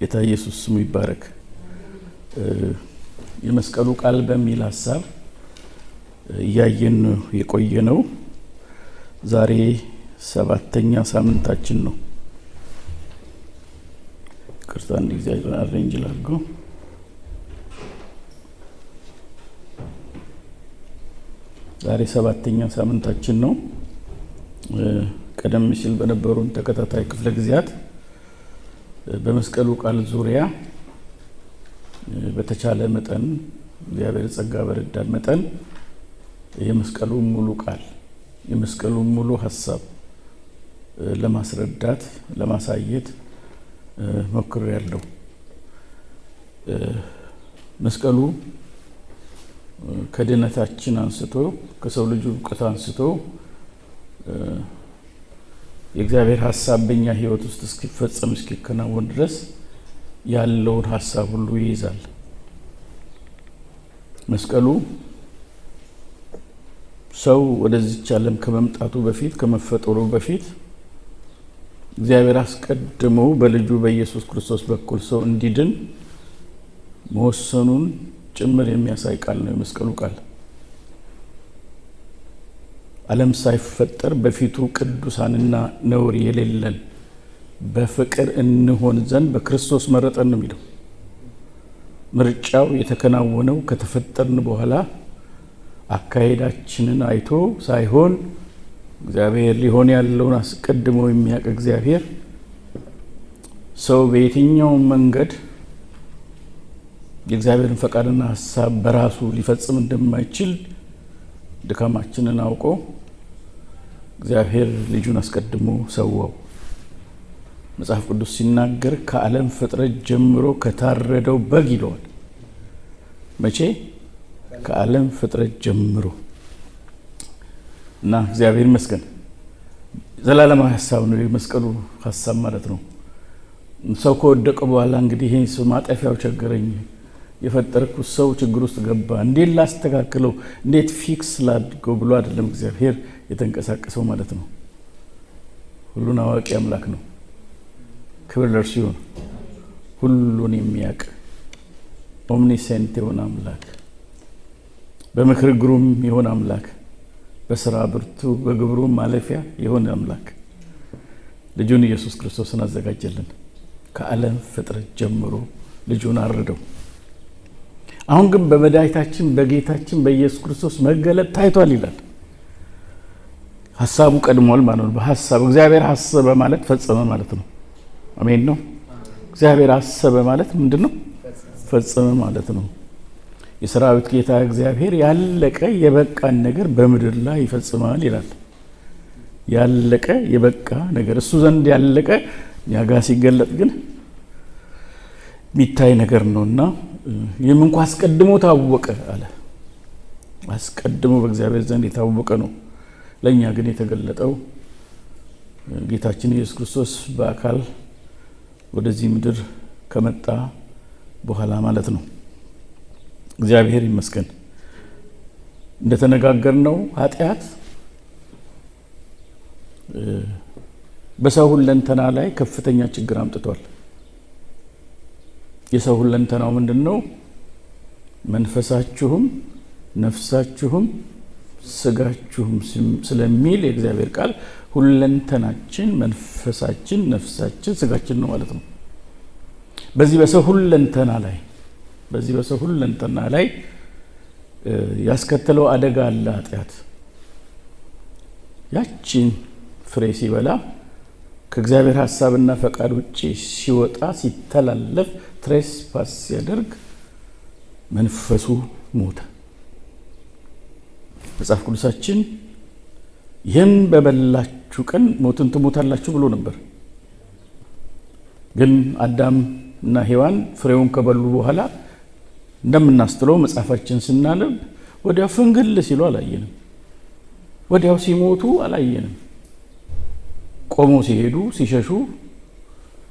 ጌታ ኢየሱስ ስሙ ይባረክ። የመስቀሉ ቃል በሚል ሀሳብ እያየን የቆየ ነው። ዛሬ 7ኛ ሳምንታችን ነው። ይቅርታ አንድ ጊዜ arrange ላድርገው። ዛሬ 7ኛ ሳምንታችን ነው። ቀደም ሲል በነበሩን ተከታታይ ክፍለ ጊዜያት በመስቀሉ ቃል ዙሪያ በተቻለ መጠን እግዚአብሔር ጸጋ በረዳን መጠን የመስቀሉ ሙሉ ቃል የመስቀሉ ሙሉ ሐሳብ ለማስረዳት ለማሳየት ሞክሬያለሁ። መስቀሉ ከድነታችን አንስቶ ከሰው ልጅ ዕውቀት አንስቶ የእግዚአብሔር ሐሳብ በእኛ ሕይወት ውስጥ እስኪፈጸም እስኪከናወን ድረስ ያለውን ሐሳብ ሁሉ ይይዛል። መስቀሉ ሰው ወደዚች ዓለም ከመምጣቱ በፊት ከመፈጠሩ በፊት እግዚአብሔር አስቀድሞ በልጁ በኢየሱስ ክርስቶስ በኩል ሰው እንዲድን መወሰኑን ጭምር የሚያሳይ ቃል ነው የመስቀሉ ቃል። ዓለም ሳይፈጠር በፊቱ ቅዱሳንና ነውር የሌለን በፍቅር እንሆን ዘንድ በክርስቶስ መረጠን ነው የሚለው። ምርጫው የተከናወነው ከተፈጠርን በኋላ አካሄዳችንን አይቶ ሳይሆን እግዚአብሔር ሊሆን ያለውን አስቀድሞ የሚያውቅ እግዚአብሔር ሰው በየትኛው መንገድ የእግዚአብሔርን ፈቃድና ሐሳብ በራሱ ሊፈጽም እንደማይችል ድካማችንን አውቆ እግዚአብሔር ልጁን አስቀድሞ ሰዋው። መጽሐፍ ቅዱስ ሲናገር ከዓለም ፍጥረት ጀምሮ ከታረደው በግ ይለዋል። መቼ? ከዓለም ፍጥረት ጀምሮ። እና እግዚአብሔር ይመስገን ዘላለማዊ ሐሳብ ነው የመስቀሉ ሐሳብ ማለት ነው። ሰው ከወደቀ በኋላ እንግዲህ ይሄ ሰው ማጠፊያው ቸገረኝ፣ የፈጠርኩት ሰው ችግር ውስጥ ገባ፣ እንዴት ላስተካክለው፣ እንዴት fix ላድርገው ብሎ አይደለም እግዚአብሔር የተንቀሳቀሰው ማለት ነው። ሁሉን አዋቂ አምላክ ነው። ክብር ለእርሱ ይሁን። ሁሉን የሚያውቅ omniscient የሆነ አምላክ፣ በምክር ግሩም የሆነ አምላክ፣ በስራ ብርቱ በግብሩ ማለፊያ የሆነ አምላክ ልጁን ኢየሱስ ክርስቶስን አዘጋጀልን። ከዓለም ፍጥረት ጀምሮ ልጁን አረደው። አሁን ግን በመድኃኒታችን በጌታችን በኢየሱስ ክርስቶስ መገለጥ ታይቷል ይላል። ሐሳቡ ቀድሟል ማለት ነው። በሐሳብ እግዚአብሔር አሰበ ማለት ፈጸመ ማለት ነው። አሜን ነው። እግዚአብሔር አሰበ ማለት ምንድነው? ፈጸመ ማለት ነው። የሰራዊት ጌታ እግዚአብሔር ያለቀ የበቃን ነገር በምድር ላይ ይፈጽማል ይላል። ያለቀ የበቃ ነገር እሱ ዘንድ ያለቀ እኛ ጋር ሲገለጥ ግን የሚታይ ነገር ነውና ይህም እንኳን አስቀድሞ ታወቀ አለ። አስቀድሞ በእግዚአብሔር ዘንድ የታወቀ ነው። ለኛ ግን የተገለጠው ጌታችን ኢየሱስ ክርስቶስ በአካል ወደዚህ ምድር ከመጣ በኋላ ማለት ነው። እግዚአብሔር ይመስገን። እንደተነጋገርነው ኃጢአት በሰው ሁለንተና ላይ ከፍተኛ ችግር አምጥቷል። የሰው ሁለንተናው ምንድነው? መንፈሳችሁም ነፍሳችሁም ስጋችሁም ስለሚል የእግዚአብሔር ቃል ሁለንተናችን መንፈሳችን ነፍሳችን ስጋችን ነው ማለት ነው። በዚህ በሰው ሁለንተና ላይ ያስከተለው አደጋ አለ ኃጢአት። ያቺን ፍሬ ሲበላ ከእግዚአብሔር ሐሳብና ፈቃድ ውጪ ሲወጣ ሲተላለፍ trespass ሲያደርግ መንፈሱ ሞተ። መጽሐፍ ቅዱሳችን ይህን በበላችሁ ቀን ሞትን ትሞታላችሁ ብሎ ነበር። ግን አዳም እና ሔዋን ፍሬውን ከበሉ በኋላ እንደምናስተውለው መጽሐፋችን ስናነብ ወዲያው ፍንግል ሲሉ አላየንም። ወዲያው ሲሞቱ አላየንም። ቆመው ሲሄዱ ሲሸሹ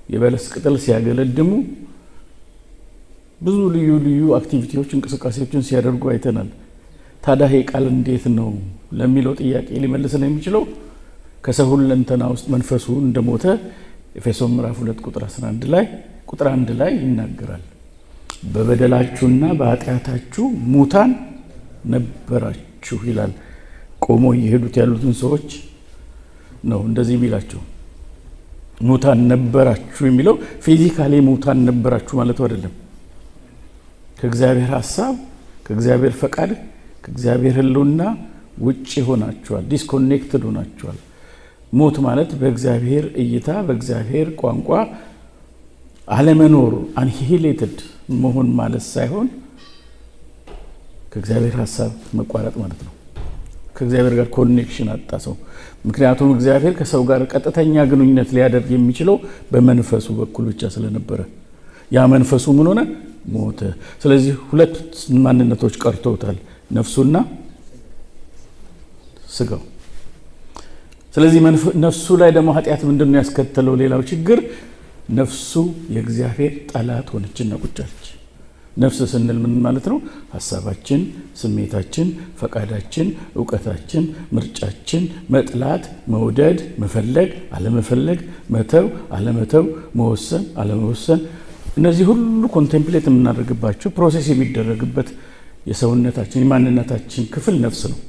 የበለስ ቅጠል ሲያገለድሙ ብዙ ልዩ ልዩ activity ዎች እንቅስቃሴዎችን ሲያደርጉ አይተናል። ታዲያ ይሄ ቃል እንዴት ነው ለሚለው ጥያቄ ሊመልስልን የሚችለው ከሰው ሁለንተና ውስጥ መንፈሱ እንደሞተ ኤፌሶን ምዕራፍ 2 ቁጥር 11 ላይ ቁጥር 1 ላይ ይናገራል። በበደላችሁና በኃጢአታችሁ ሙታን ነበራችሁ ይላል። ቆሞ እየሄዱት ያሉትን ሰዎች ነው እንደዚህ የሚላቸው። ሙታን ነበራችሁ የሚለው physically ሙታን ነበራችሁ ማለት አይደለም። ከእግዚአብሔር ሐሳብ፣ ከእግዚአብሔር ፈቃድ፣ ከእግዚአብሔር ሕልውና ውጪ ሆናችኋል። Disconnected ሆናችኋል። ሞት ማለት በእግዚአብሔር እይታ በእግዚአብሔር ቋንቋ አለመኖር annihilated መሆን ማለት ሳይሆን ከእግዚአብሔር ሐሳብ መቋረጥ ማለት ነው። ከእግዚአብሔር ጋር connection አጣ ሰው። ምክንያቱም እግዚአብሔር ከሰው ጋር ቀጥተኛ ግንኙነት ሊያደርግ የሚችለው በመንፈሱ በኩል ብቻ ስለነበረ ያ መንፈሱ ምን ሆነ? ሞተ። ስለዚህ ሁለት ማንነቶች ቀርተውታል፣ ነፍሱና ስጋው። ስለዚህ ነፍሱ ላይ ደግሞ ኃጢአት ምንድነው ያስከተለው? ሌላው ችግር ነፍሱ የእግዚአብሔር ጠላት ሆነችና ቁጭ አለች። ነፍስ ስንል ምን ማለት ነው? ሐሳባችን፣ ስሜታችን፣ ፈቃዳችን፣ ዕውቀታችን፣ ምርጫችን፣ መጥላት፣ መውደድ፣ መፈለግ፣ አለመፈለግ፣ መተው፣ አለመተው፣ መወሰን፣ አለመወሰን፣ እነዚህ ሁሉ contemplate የምናደርግባቸው process የሚደረግበት የሰውነታችን የማንነታችን ክፍል ነፍስ ነው።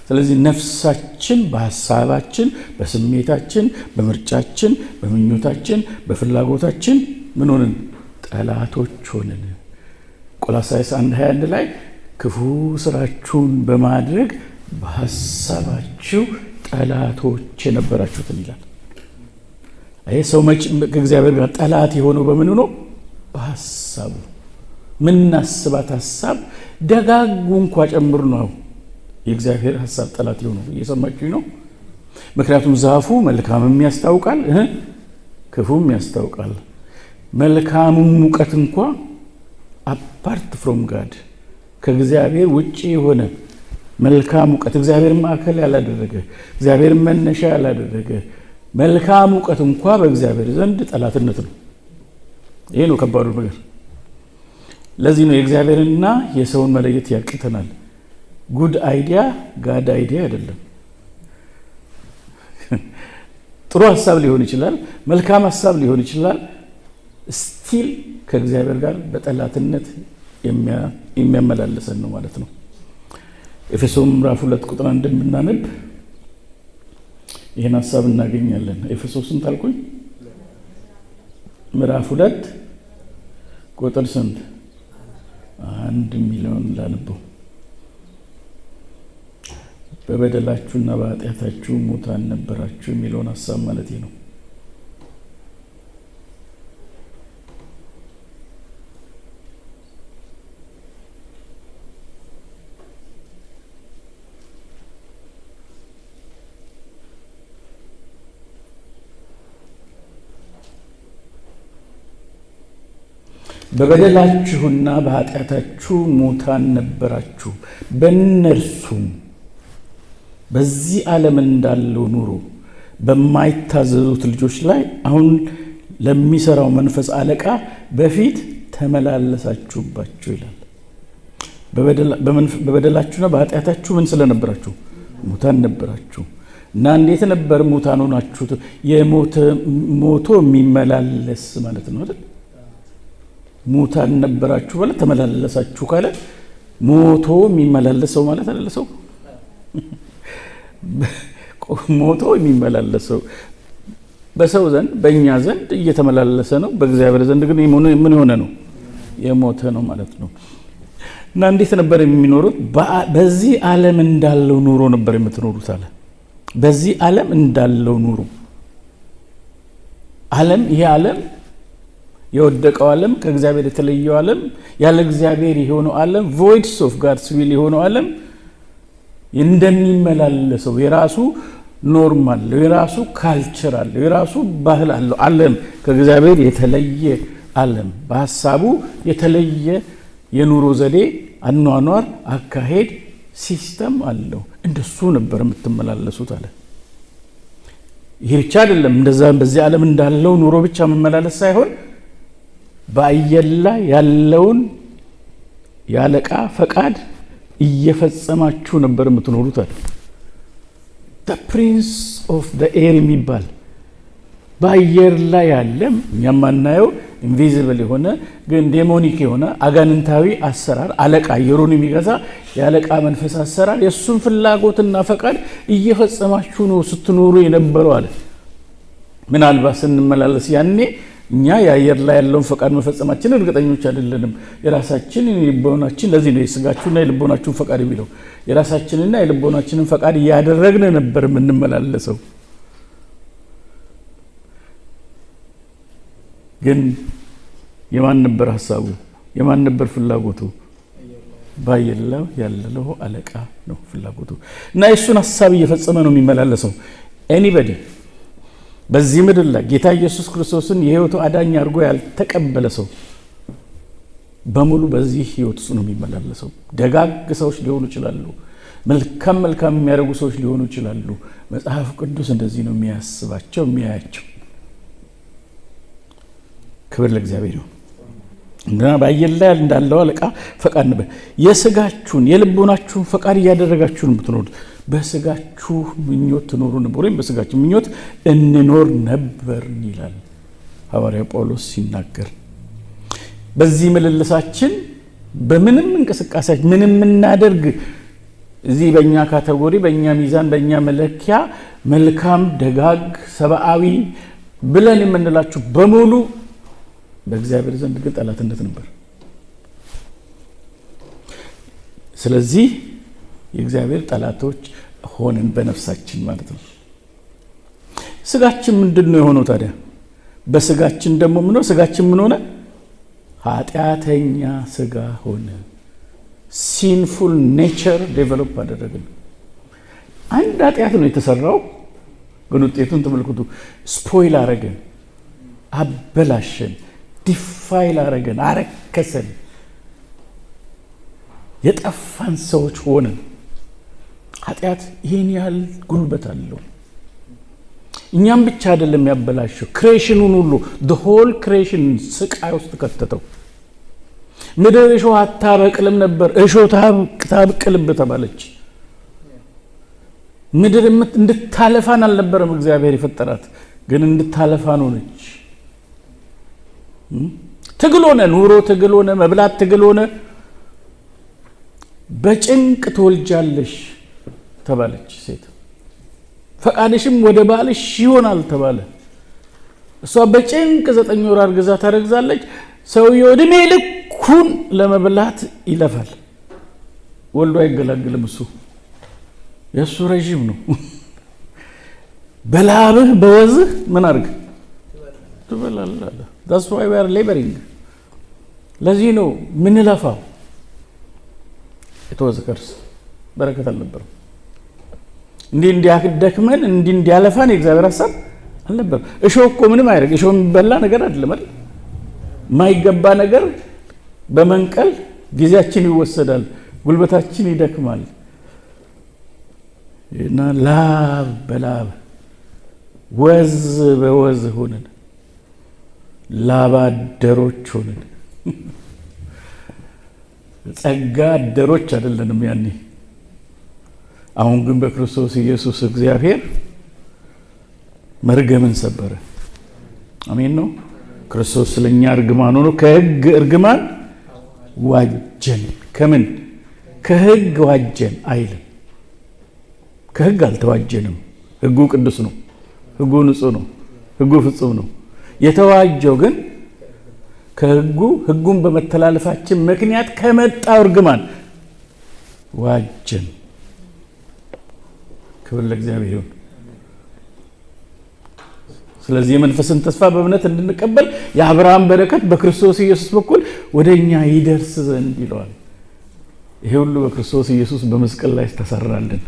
ስለዚህ ነፍሳችን በሐሳባችን፣ በስሜታችን፣ በምርጫችን፣ በምኞታችን፣ በፍላጎታችን ምን ሆነን? ጠላቶች ሆነን። ቆላስይስ 1:21 ላይ ክፉ ስራችሁን በማድረግ በሐሳባችሁ ጠላቶች የነበራችሁትን ይላል። አይ ሰው መቼ ከእግዚአብሔር ጋር ጠላት የሆነው በምን ነው? በሐሳቡ። ምናስባት ሐሳብ ደጋጉ እንኳ ጨምር ነው የእግዚአብሔር ሐሳብ ጠላት የሆነው። እየሰማችሁ ነው? ምክንያቱም ዛፉ መልካምም ያስታውቃል፣ ክፉም ያስታውቃል። መልካሙም እውቀት እንኳ apart from God ከእግዚአብሔር ውጪ የሆነ መልካም እውቀት፣ እግዚአብሔር ማዕከል ያላደረገ፣ እግዚአብሔር መነሻ ያላደረገ መልካም እውቀት እንኳ በእግዚአብሔር ዘንድ ጠላትነት ነው። ይሄ ነው ከባዱ ነገር። ለዚህ ነው የእግዚአብሔርና የሰውን መለየት ያቅተናል። Good idea God idea አይደለም። ጥሩ ሐሳብ ሊሆን ይችላል፣ መልካም ሐሳብ ሊሆን ይችላል። Still ከእግዚአብሔር ጋር በጠላትነት የሚያመላልሰን ነው ማለት ነው። ኤፌሶን ምዕራፍ 2 ቁጥር 1 ብናነብ ይሄን ሐሳብ እናገኛለን። ኤፌሶን ስንት አልኩኝ? ምዕራፍ 2 ቁጥር ስንት? 1 የሚለውን ላንበው። በበደላችሁና በኃጢአታችሁ ሙታን ነበራችሁ የሚለውን ሐሳብ ማለት ነው። በበደላችሁና በኃጢአታችሁ ሙታን ነበራችሁ፣ በእነርሱም በዚህ ዓለም እንዳለው ኑሮ በማይታዘዙት ልጆች ላይ አሁን ለሚሰራው መንፈስ አለቃ በፊት ተመላለሳችሁባቸው ይላል። በበደላችሁና በኃጢአታችሁ ምን ስለነበራችሁ? ሙታን ነበራችሁ። እና እንዴት ነበር ሙታን ሆናችሁ? የሞተ ሞቶ የሚመላለስ ማለት ነው አይደል? ሙታን ነበራችሁ ማለት ተመላለሳችሁ ካለ ሞቶ የሚመላለሰው ማለት አይደል? ሰው ሞቶ የሚመላለሰው በሰው ዘንድ በእኛ ዘንድ እየተመላለሰ ነው። በእግዚአብሔር ዘንድ ግን ምን የሆነ ነው? የሞተ ነው ማለት ነው። እና እንዴት ነበር የሚኖሩት? በዚህ ዓለም እንዳለው ኑሮ ነበር የምትኖሩት አለ። በዚህ ዓለም እንዳለው ኑሮ ዓለም ይሄ ዓለም የወደቀው ዓለም፣ ከእግዚአብሔር የተለየው ዓለም፣ ያለ እግዚአብሔር የሆነው ዓለም፣ voids of God's will የሆነው ዓለም እንደሚመላለሰው የራሱ norm አለው፣ የራሱ culture አለው፣ የራሱ ባህል አለው። ዓለም ከእግዚአብሔር የተለየ ዓለም፣ በሐሳቡ የተለየ የኑሮ ዘዴ፣ አኗኗር፣ አካሄድ፣ system አለው። እንደሱ ነበር የምትመላለሱት አለ። ይሄ ብቻ አይደለም፣ እንደዛ በዚህ ዓለም እንዳለው ኑሮ ብቻ መመላለስ ሳይሆን በአየር ላይ ያለውን ያለቃ ፈቃድ እየፈጸማችሁ ነበር የምትኖሩት አለ። The prince of the air የሚባል በአየር ላይ ያለ እኛ የማናየው invisible የሆነ ግን demonic የሆነ አጋንንታዊ አሰራር፣ አለቃ፣ አየሩን የሚገዛ የአለቃ መንፈስ አሰራር፣ የእሱን ፍላጎትና ፈቃድ እየፈጸማችሁ ነው ስትኖሩ የነበረው አለ። ምናልባት ስንመላለስ ያኔ እኛ የአየር ላይ ያለውን ፈቃድ መፈጸማችን እርግጠኞች አይደለንም። የራሳችን የልቦናችን፣ ለዚህ ነው የስጋችሁና የልቦናችሁን ፈቃድ የሚለው፣ የራሳችንና የልቦናችንን ፈቃድ እያደረግን ነበር የምንመላለሰው። ግን የማን ነበር ሀሳቡ? የማን ነበር ፍላጎቱ? በአየር ላይ ያለው አለቃ ነው ፍላጎቱ እና የእሱን ሀሳብ እየፈጸመ ነው የሚመላለሰው። Anybody በዚህ ምድር ላይ ጌታ ኢየሱስ ክርስቶስን የህይወቱ አዳኝ አድርጎ ያልተቀበለ ሰው በሙሉ በዚህ ህይወት ውስጥ ነው የሚመላለሰው። ደጋግ ሰዎች ሊሆኑ ይችላሉ። መልካም መልካም የሚያደርጉ ሰዎች ሊሆኑ ይችላሉ። መጽሐፍ ቅዱስ እንደዚህ ነው የሚያስባቸው፣ የሚያያቸው። ክብር ለእግዚአብሔር ይሁን። እና በአየር ላይ እንዳለው አለቃ ፈቃድ ነበር። የስጋችሁን የልቦናችሁን ፈቃድ እያደረጋችሁ ነው የምትኖሩት። በስጋችሁ ምኞት ትኖሩ ነበር ወይም በስጋችሁ ምኞት እንኖር ነበር ይላል ሐዋርያው ጳውሎስ ሲናገር። በዚህ ምልልሳችን፣ በምንም እንቅስቃሴያችን፣ ምንም የምናደርግ፣ እዚህ በእኛ category፣ በእኛ ሚዛን፣ በእኛ መለኪያ መልካም፣ ደጋግ፣ ሰብአዊ ብለን የምንላችሁ በሙሉ በእግዚአብሔር ዘንድ ግን ጠላትነት ነበር። ስለዚህ የእግዚአብሔር ጠላቶች ሆንን በነፍሳችን ማለት ነው። ስጋችን ምንድን ነው የሆነው ታዲያ? በስጋችን ደግሞ ምን ሆነ? ስጋችን ምን ሆነ? ኃጢአተኛ ስጋ ሆነ። Sinful nature develop አደረግን። አንድ ኃጢአት ነው የተሰራው፣ ግን ውጤቱን ተመልክቱ። Spoil አረገን፣ አበላሸን፣ defile አረገን፣ አረከሰን። የጠፋን ሰዎች ሆነን። ኃጢአት ይህን ያህል ጉልበት አለው። እኛም ብቻ አይደለም ያበላሸው፣ creation ኑን ሁሉ፣ whole creation ስቃይ ውስጥ ከተተው። ምድር እሾህ አታበቅልም ነበር፣ እሾህ ታብቅልብ ተባለች። ምድር እንድታለፋን አልነበረም እግዚአብሔር የፈጠራት፣ ግን እንድታለፋን ሆነች። ትግል ሆነ፣ ኑሮ ትግል ሆነ፣ መብላት ትግል ሆነ። በጭንቅ ትወልጃለሽ ተባለች ሴት፣ ፈቃድሽም ወደ ባልሽ ይሆናል ተባለ። እሷ በጭንቅ 9 ወር አርግዛ ታረግዛለች። ሰውየው እድሜ ልኩን ለመብላት ይለፋል። ወልዶ አይገላገልም። እሱ የእሱ ረዥም ነው። በላብህ በወዝህ ምን አድርግ ትበላለህ አለ። That's why we are laboring። ለዚህ ነው ምንለፋው። It was a curse፣ በረከት አልነበረም። እንዲህ እንዲያደክመን፣ እንዲህ እንዲያለፋን የእግዚአብሔር ሀሳብ አልነበረም። እሾህ እኮ ምንም አያደርግ። እሾህ የሚበላ ነገር አይደለም አይደል? የማይገባ ነገር በመንቀል ጊዜያችን ይወሰዳል፣ ጉልበታችን ይደክማል እና ላብ በላብ፣ ወዝ በወዝ ሆነን፣ ላባደሮች ሆነን። ጸጋ አደሮች አይደለንም ያኔ። አሁን ግን በክርስቶስ ኢየሱስ እግዚአብሔር መርገምን ሰበረ። አሜን ነው። ክርስቶስ ስለኛ እርግማን ሆኖ ከሕግ እርግማን ዋጀን። ከምን? ከሕግ ዋጀን አይልም። ከሕግ አልተዋጀንም። ሕጉ ቅዱስ ነው። ሕጉ ንጹሕ ነው። ሕጉ ፍጹም ነው። የተዋጀው ግን ከሕጉ፣ ሕጉን በመተላለፋችን ምክንያት ከመጣው እርግማን ዋጀን። ክብር ለእግዚአብሔር ይሁን። ስለዚህ የመንፈስን ተስፋ በእምነት እንድንቀበል የአብርሃም በረከት በክርስቶስ ኢየሱስ በኩል ወደ እኛ ይደርስ ዘንድ ይለዋል። ይሄ ሁሉ በክርስቶስ ኢየሱስ በመስቀል ላይ ተሰራልን።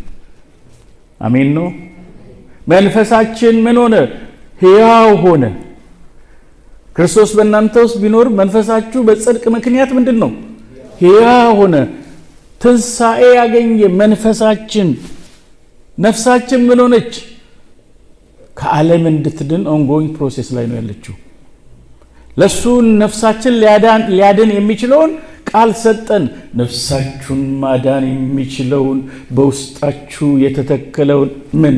አሜን ነው። መንፈሳችን ምን ሆነ? ሕያው ሆነ። ክርስቶስ በእናንተ ውስጥ ቢኖር መንፈሳችሁ በጽድቅ ምክንያት ምንድን ነው? ሕያው ሆነ። ትንሣኤ ያገኘ መንፈሳችን። ነፍሳችን ምን ሆነች? ከዓለም እንድትድን ongoing process ላይ ነው ያለችው። ለሱ ነፍሳችን ሊያድን የሚችለውን ቃል ሰጠን። ነፍሳችሁን ማዳን የሚችለውን በውስጣችሁ የተተከለውን ምን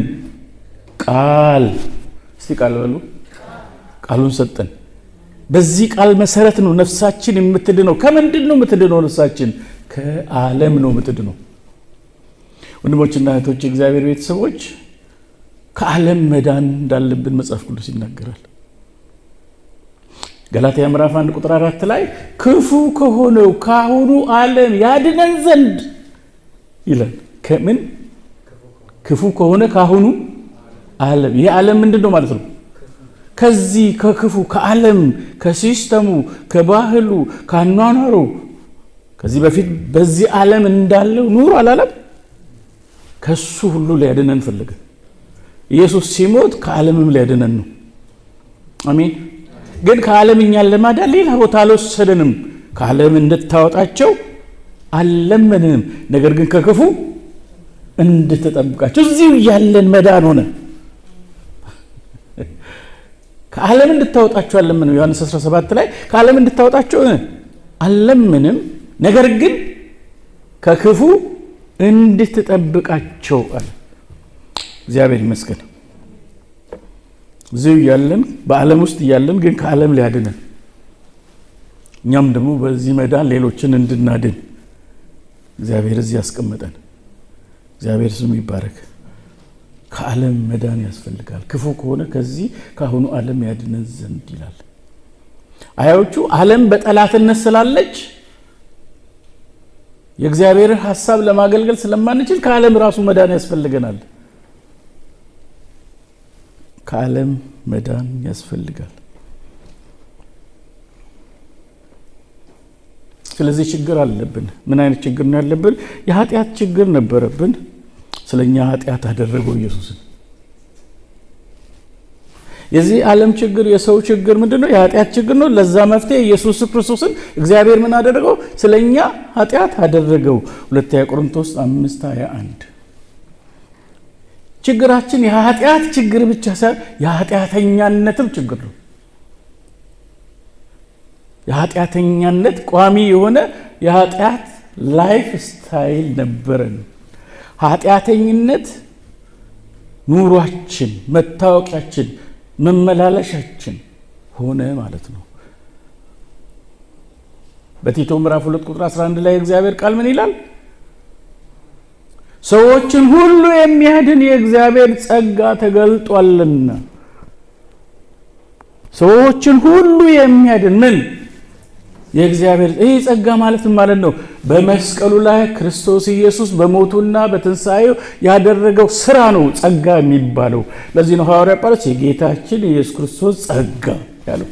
ቃል? እስቲ ቃል በሉ። ቃሉን ሰጠን። በዚህ ቃል መሰረት ነው ነፍሳችን የምትድነው። ከምንድን ነው የምትድነው ነፍሳችን? ከዓለም ነው የምትድነው። ወንድሞችና እህቶች፣ የእግዚአብሔር ቤተሰቦች፣ ከዓለም መዳን እንዳለብን መጽሐፍ ቅዱስ ይናገራል። ገላትያ ምዕራፍ 1 ቁጥር 4 ላይ ክፉ ከሆነው ከአሁኑ ዓለም ያድነን ዘንድ ይላል። ከምን? ክፉ ከሆነ ከአሁኑ ዓለም። ይህ ዓለም ምንድን ነው ማለት ነው? ከዚህ ከክፉ ከዓለም፣ ከ system ኡ፣ ከባህሉ፣ ከአኗኗሩ፣ ከዚህ በፊት በዚህ ዓለም እንዳለው ኑሮ አላለም። ከሱ ሁሉ ሊያድነን ፈለገ። ኢየሱስ ሲሞት ከዓለምም ሊያድነን ነው። አሜን። ግን ከዓለም እኛን ለማዳን ሌላ ቦታ አልወሰደንም። ከዓለም እንድታወጣቸው አልለመንንም፣ ነገር ግን ከክፉ እንድትጠብቃቸው። እዚሁ ያለን መዳን ሆነ። ከዓለም እንድታወጣቸው አልለምንም። ዮሐንስ 17 ላይ ከዓለም እንድታወጣቸው አልለምንም፣ ነገር ግን ከክፉ እንድትጠብቃቸው አለ። እግዚአብሔር ይመስገን። እዚሁ እያለን፣ በዓለም ውስጥ እያለን ግን ከዓለም ሊያድነን፣ እኛም ደግሞ በዚህ መዳን ሌሎችን እንድናድን እግዚአብሔር እዚህ ያስቀመጠን። እግዚአብሔር ስሙ ይባረክ። ከዓለም መዳን ያስፈልጋል። ክፉ ከሆነ ከዚህ ከአሁኑ ዓለም ያድነን ዘንድ ይላል። አያዎቹ ዓለም በጠላትነት ስላለች የእግዚአብሔርን ሀሳብ ለማገልገል ስለማንችል ከዓለም ራሱ መዳን ያስፈልገናል። ከዓለም መዳን ያስፈልጋል። ስለዚህ ችግር አለብን። ምን አይነት ችግር ነው ያለብን? የኃጢአት ችግር ነበረብን። ስለኛ ኃጢአት አደረገው ኢየሱስን። የዚህ ዓለም ችግር፣ የሰው ችግር ምንድን ነው? የኃጢአት ችግር ነው። ለዛ መፍትሄ ኢየሱስ ክርስቶስን እግዚአብሔር ምን አደረገው? ስለኛ ኃጢአት አደረገው። ሁለተኛ ቆሮንቶስ 5:21። ችግራችን የኃጢአት ችግር ብቻ ሳይሆን የኃጢአተኛነትም ችግር ነው። የኃጢአተኛነት ቋሚ የሆነ የኃጢአት life style ነበረን። ኃጢአተኝነት ኑሯችን፣ መታወቂያችን፣ መመላለሻችን ሆነ ማለት ነው። በቲቶ ምዕራፍ 2 ቁጥር 11 ላይ የእግዚአብሔር ቃል ምን ይላል? ሰዎችን ሁሉ የሚያድን የእግዚአብሔር ጸጋ ተገልጧልና። ሰዎችን ሁሉ የሚያድን ምን? የእግዚአብሔር ይህ ጸጋ ማለት ምን ማለት ነው? በመስቀሉ ላይ ክርስቶስ ኢየሱስ በሞቱና በትንሣኤው ያደረገው ስራ ነው ጸጋ የሚባለው። ለዚህ ነው ሐዋርያ ጳውሎስ የጌታችን ኢየሱስ ክርስቶስ ጸጋ ያለው።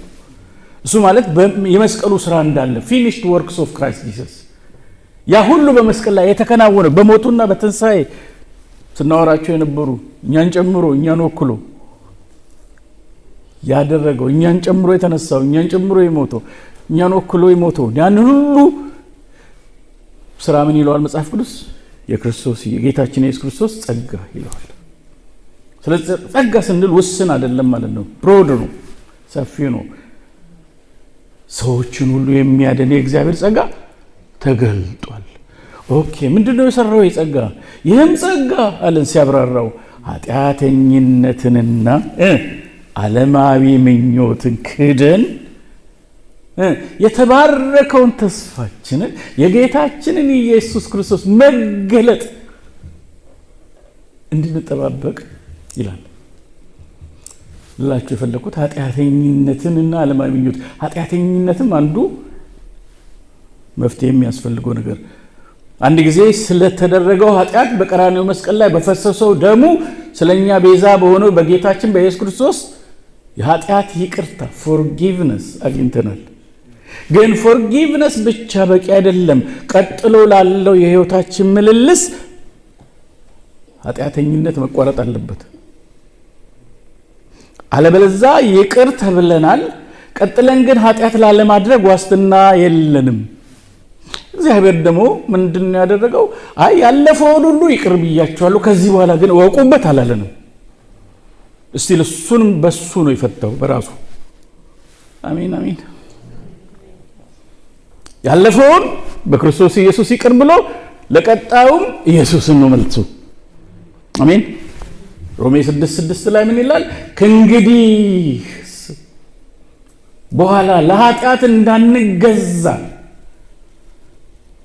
እሱ ማለት የመስቀሉ ስራ እንዳለ፣ finished works of Christ Jesus፣ ያ ሁሉ በመስቀል ላይ የተከናወነ፣ በሞቱና በትንሣኤ ስናወራቸው የነበሩ፣ እኛን ጨምሮ፣ እኛን ወክሎ ያደረገው፣ እኛን ጨምሮ የተነሳው፣ እኛን ጨምሮ የሞተው፣ እኛን ወክሎ የሞተው፣ ያንን ሁሉ ስራ ምን ይለዋል መጽሐፍ ቅዱስ? የክርስቶስ፣ የጌታችን የኢየሱስ ክርስቶስ ጸጋ ይለዋል። ስለዚህ ጸጋ ስንል ውስን አይደለም ማለት ነው። Broad ነው፣ ሰፊ ነው። ሰዎችን ሁሉ የሚያድን የእግዚአብሔር ጸጋ ተገልጧል። Okay፣ ምንድን ነው የሰራው የጸጋ? ይህም ጸጋ አለን ሲያብራራው ኃጢአተኝነትንና ዓለማዊ ምኞትን ክደን የተባረከውን ተስፋችንን የጌታችንን ኢየሱስ ክርስቶስ መገለጥ እንድንጠባበቅ ይላል። ልላችሁ የፈለግኩት ኃጢአተኝነትንና ዓለማዊ ምኞት፣ ኃጢአተኝነትም አንዱ መፍትሄ የሚያስፈልገው ነገር፣ አንድ ጊዜ ስለተደረገው ኃጢአት በቀራንዮ መስቀል ላይ በፈሰሰው ደሙ ስለኛ ቤዛ በሆነው በጌታችን በኢየሱስ ክርስቶስ የኃጢአት ይቅርታ forgiveness አግኝተናል። ግን forgiveness ብቻ በቂ አይደለም። ቀጥሎ ላለው የህይወታችን ምልልስ ኃጢአተኝነት መቋረጥ አለበት። አለበለዛ ይቅር ተብለናል፣ ቀጥለን ግን ኃጢአት ላለማድረግ ዋስትና የለንም። እግዚአብሔር ደግሞ ምንድን ነው ያደረገው? አይ፣ ያለፈውን ሁሉ ይቅር ብያቸዋለሁ፣ ከዚህ በኋላ ግን እወቁበት አላለንም። እስቲ እሱንም በሱ ነው የፈታው በራሱ። አሜን አሜን። ያለፈውን በክርስቶስ ኢየሱስ ይቅር ብሎ ለቀጣዩም ኢየሱስን ነው መልሱ። አሜን። ሮሜ 6:6 ላይ ምን ይላል? ከእንግዲህ በኋላ ለኃጢአት እንዳንገዛ፣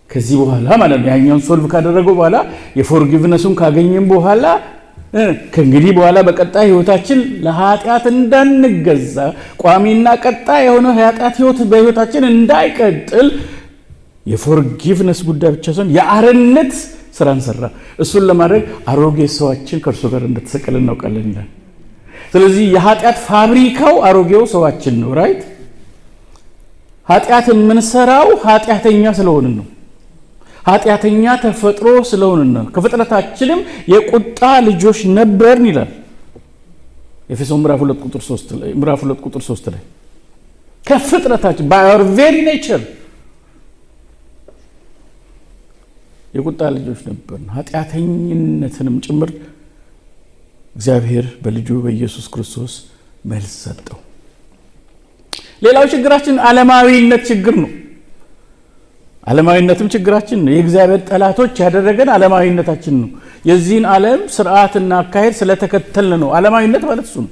ከዚህ በኋላ ማለት ነው። ያኛውን solve ካደረገው በኋላ፣ የ forgiveness ኡን ካገኘን በኋላ፣ ከእንግዲህ በኋላ በቀጣይ ህይወታችን ለኃጢአት እንዳንገዛ፣ ቋሚና ቀጣይ የሆነ የኃጢአት ህይወት በህይወታችን እንዳይቀጥል የ forgiveness ጉዳይ ብቻ ሳይሆን የአርነት ስራን ሰራ። እሱን ለማድረግ አሮጌ ሰዋችን ከእርሱ ጋር እንደተሰቀለ እናውቃለን ይላል። ስለዚህ የኃጢአት ፋብሪካው አሮጌው ሰዋችን ነው። Right? ኃጢአት የምንሰራው ኃጢአተኛ ስለሆንን ነው። ኃጢአተኛ ተፈጥሮ ስለሆንን ነው። ከፍጥረታችንም የቁጣ ልጆች ነበርን ይላል ኤፌሶን ምዕራፍ 2 ቁጥር 3 ላይ፣ ምዕራፍ 2 ቁጥር 3 ላይ። ከፍጥረታችን by our very nature የቁጣ ልጆች ነበርን። ኃጢአተኝነትንም ጭምር እግዚአብሔር በልጁ በኢየሱስ ክርስቶስ መልስ ሰጠው። ሌላው ችግራችን ዓለማዊነት ችግር ነው። ዓለማዊነትም ችግራችን ነው። የእግዚአብሔር ጠላቶች ያደረገን ዓለማዊነታችን ነው። የዚህን ዓለም ስርዓትና አካሄድ ስለተከተልን ነው። ዓለማዊነት ማለት እሱ ነው።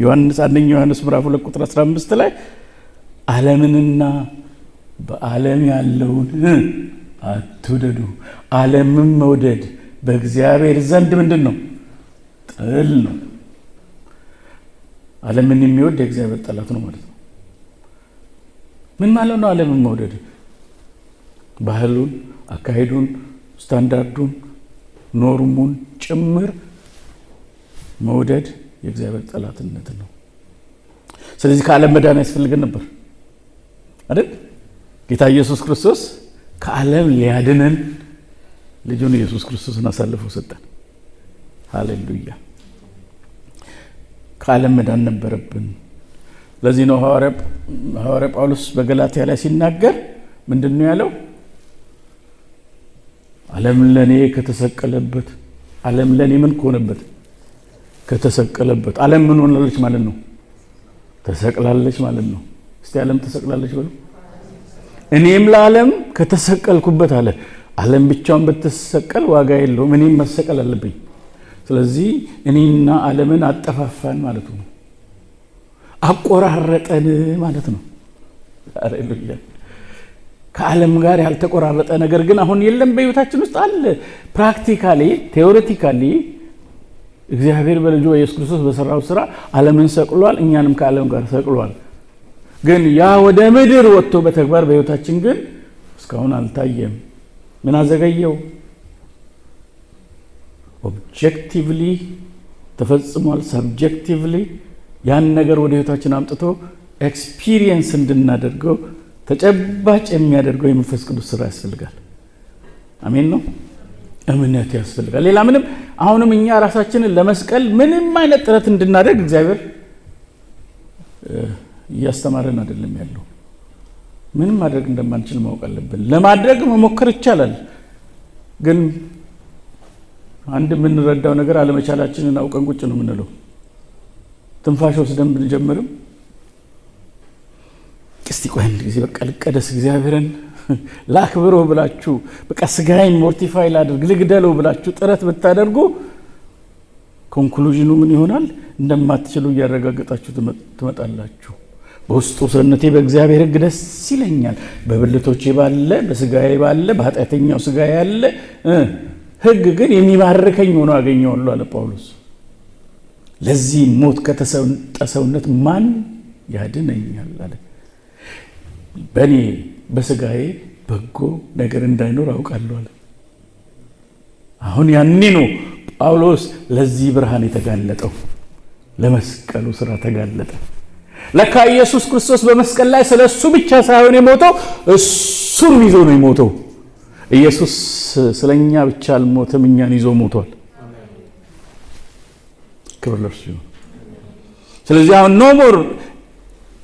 1ኛ ዮሐንስ ምዕራፍ 2 ቁጥር 15 ላይ ዓለምንና በዓለም ያለውን አትውደዱ። ዓለምን መውደድ በእግዚአብሔር ዘንድ ምንድን ነው? ጥል ነው። ዓለምን የሚወድ የእግዚአብሔር ጠላት ነው ማለት ነው። ምን ማለት ነው? ዓለምን መውደድ ባህሉን፣ አካሄዱን፣ standard ኡን፣ norm ኡን ጭምር መውደድ የእግዚአብሔር ጠላትነት ነው። ስለዚህ ከዓለም መዳን ያስፈልገን ነበር አይደል? ጌታ ኢየሱስ ክርስቶስ ከዓለም ሊያድነን ልጁን ኢየሱስ ክርስቶስን አሳልፎ ሰጠን። ሃሌሉያ! ከዓለም መዳን ነበረብን። ለዚህ ነው ሐዋርያ ጳውሎስ በገላትያ ላይ ሲናገር ምንድን ነው ያለው? ዓለም ለኔ ከተሰቀለበት፣ ዓለም ለኔ ምን ከሆነበት? ከተሰቀለበት። ዓለም ምን ሆናለች ማለት ነው? ተሰቅላለች ማለት ነው። እስቲ ዓለም ተሰቅላለች በሉ። እኔም ለዓለም ከተሰቀልኩበት አለ። ዓለም ብቻውን ብትሰቀል ዋጋ የለውም፣ እኔም መሰቀል አለብኝ። ስለዚህ እኔና ዓለምን አጠፋፋን ማለት ነው። አቆራረጠን ማለት ነው። ሃሌሉያ! ከዓለም ጋር ያልተቆራረጠ ነገር ግን አሁን የለም፣ በህይወታችን ውስጥ አለ። Practically፣ theoretically እግዚአብሔር በልጁ ኢየሱስ ክርስቶስ በሰራው ስራ ዓለምን ሰቅሏል፣ እኛንም ከዓለም ጋር ሰቅሏል። ግን ያ ወደ ምድር ወጥቶ በተግባር በህይወታችን ግን እስካሁን አልታየም። ምን አዘገየው? Objectively ተፈጽሟል። Subjectively ያን ነገር ወደ ህይወታችን አምጥቶ experience እንድናደርገው ተጨባጭ የሚያደርገው የመንፈስ ቅዱስ ስራ ያስፈልጋል። አሜን ነው። እምነት ያስፈልጋል። ሌላ ምንም አሁንም እኛ ራሳችንን ለመስቀል ምንም አይነት ጥረት እንድናደርግ እግዚአብሔር እያስተማረን አይደለም ያለው። ምንም ማድረግ እንደማንችል ማወቅ አለብን። ለማድረግ መሞከር ይቻላል፣ ግን አንድ የምንረዳው ነገር አለመቻላችንን አውቀን ቁጭ ነው የምንለው። ትንፋሽ ወስደን ብንጀምርም እስቲ ቆይ አንድ ጊዜ በቃ ልቀደስ፣ እግዚአብሔርን ላክብረው ብላችሁ፣ በቃ ስጋዬን mortify ላድርግ፣ ልግደለው ብላችሁ ጥረት ብታደርጉ conclusion ኑ ምን ይሆናል? እንደማትችሉ እያረጋገጣችሁ ትመጣላችሁ። በውስጡ ሰውነቴ በእግዚአብሔር ሕግ ደስ ይለኛል፣ በብልቶቼ ባለ በስጋዬ ባለ በኃጢአተኛው ስጋዬ ያለ ሕግ ግን የሚማርከኝ ሆኖ አገኘዋለሁ አለ ጳውሎስ። ለዚህ ሞት ከተሰጠ ሰውነት ማን ያድነኛል አለ። በእኔ በስጋዬ በጎ ነገር እንዳይኖር አውቃለሁ አለ። አሁን ያኔ ነው ጳውሎስ ለዚህ ብርሃን የተጋለጠው፣ ለመስቀሉ ስራ ተጋለጠ። ለካ ኢየሱስ ክርስቶስ በመስቀል ላይ ስለ እሱ ብቻ ሳይሆን የሞተው እሱን ይዞ ነው የሞተው። ኢየሱስ ስለኛ ብቻ አልሞተም፣ እኛን ይዞ ሞቷል። ክብር ለእርሱ ይሁን። ስለዚህ አሁን no more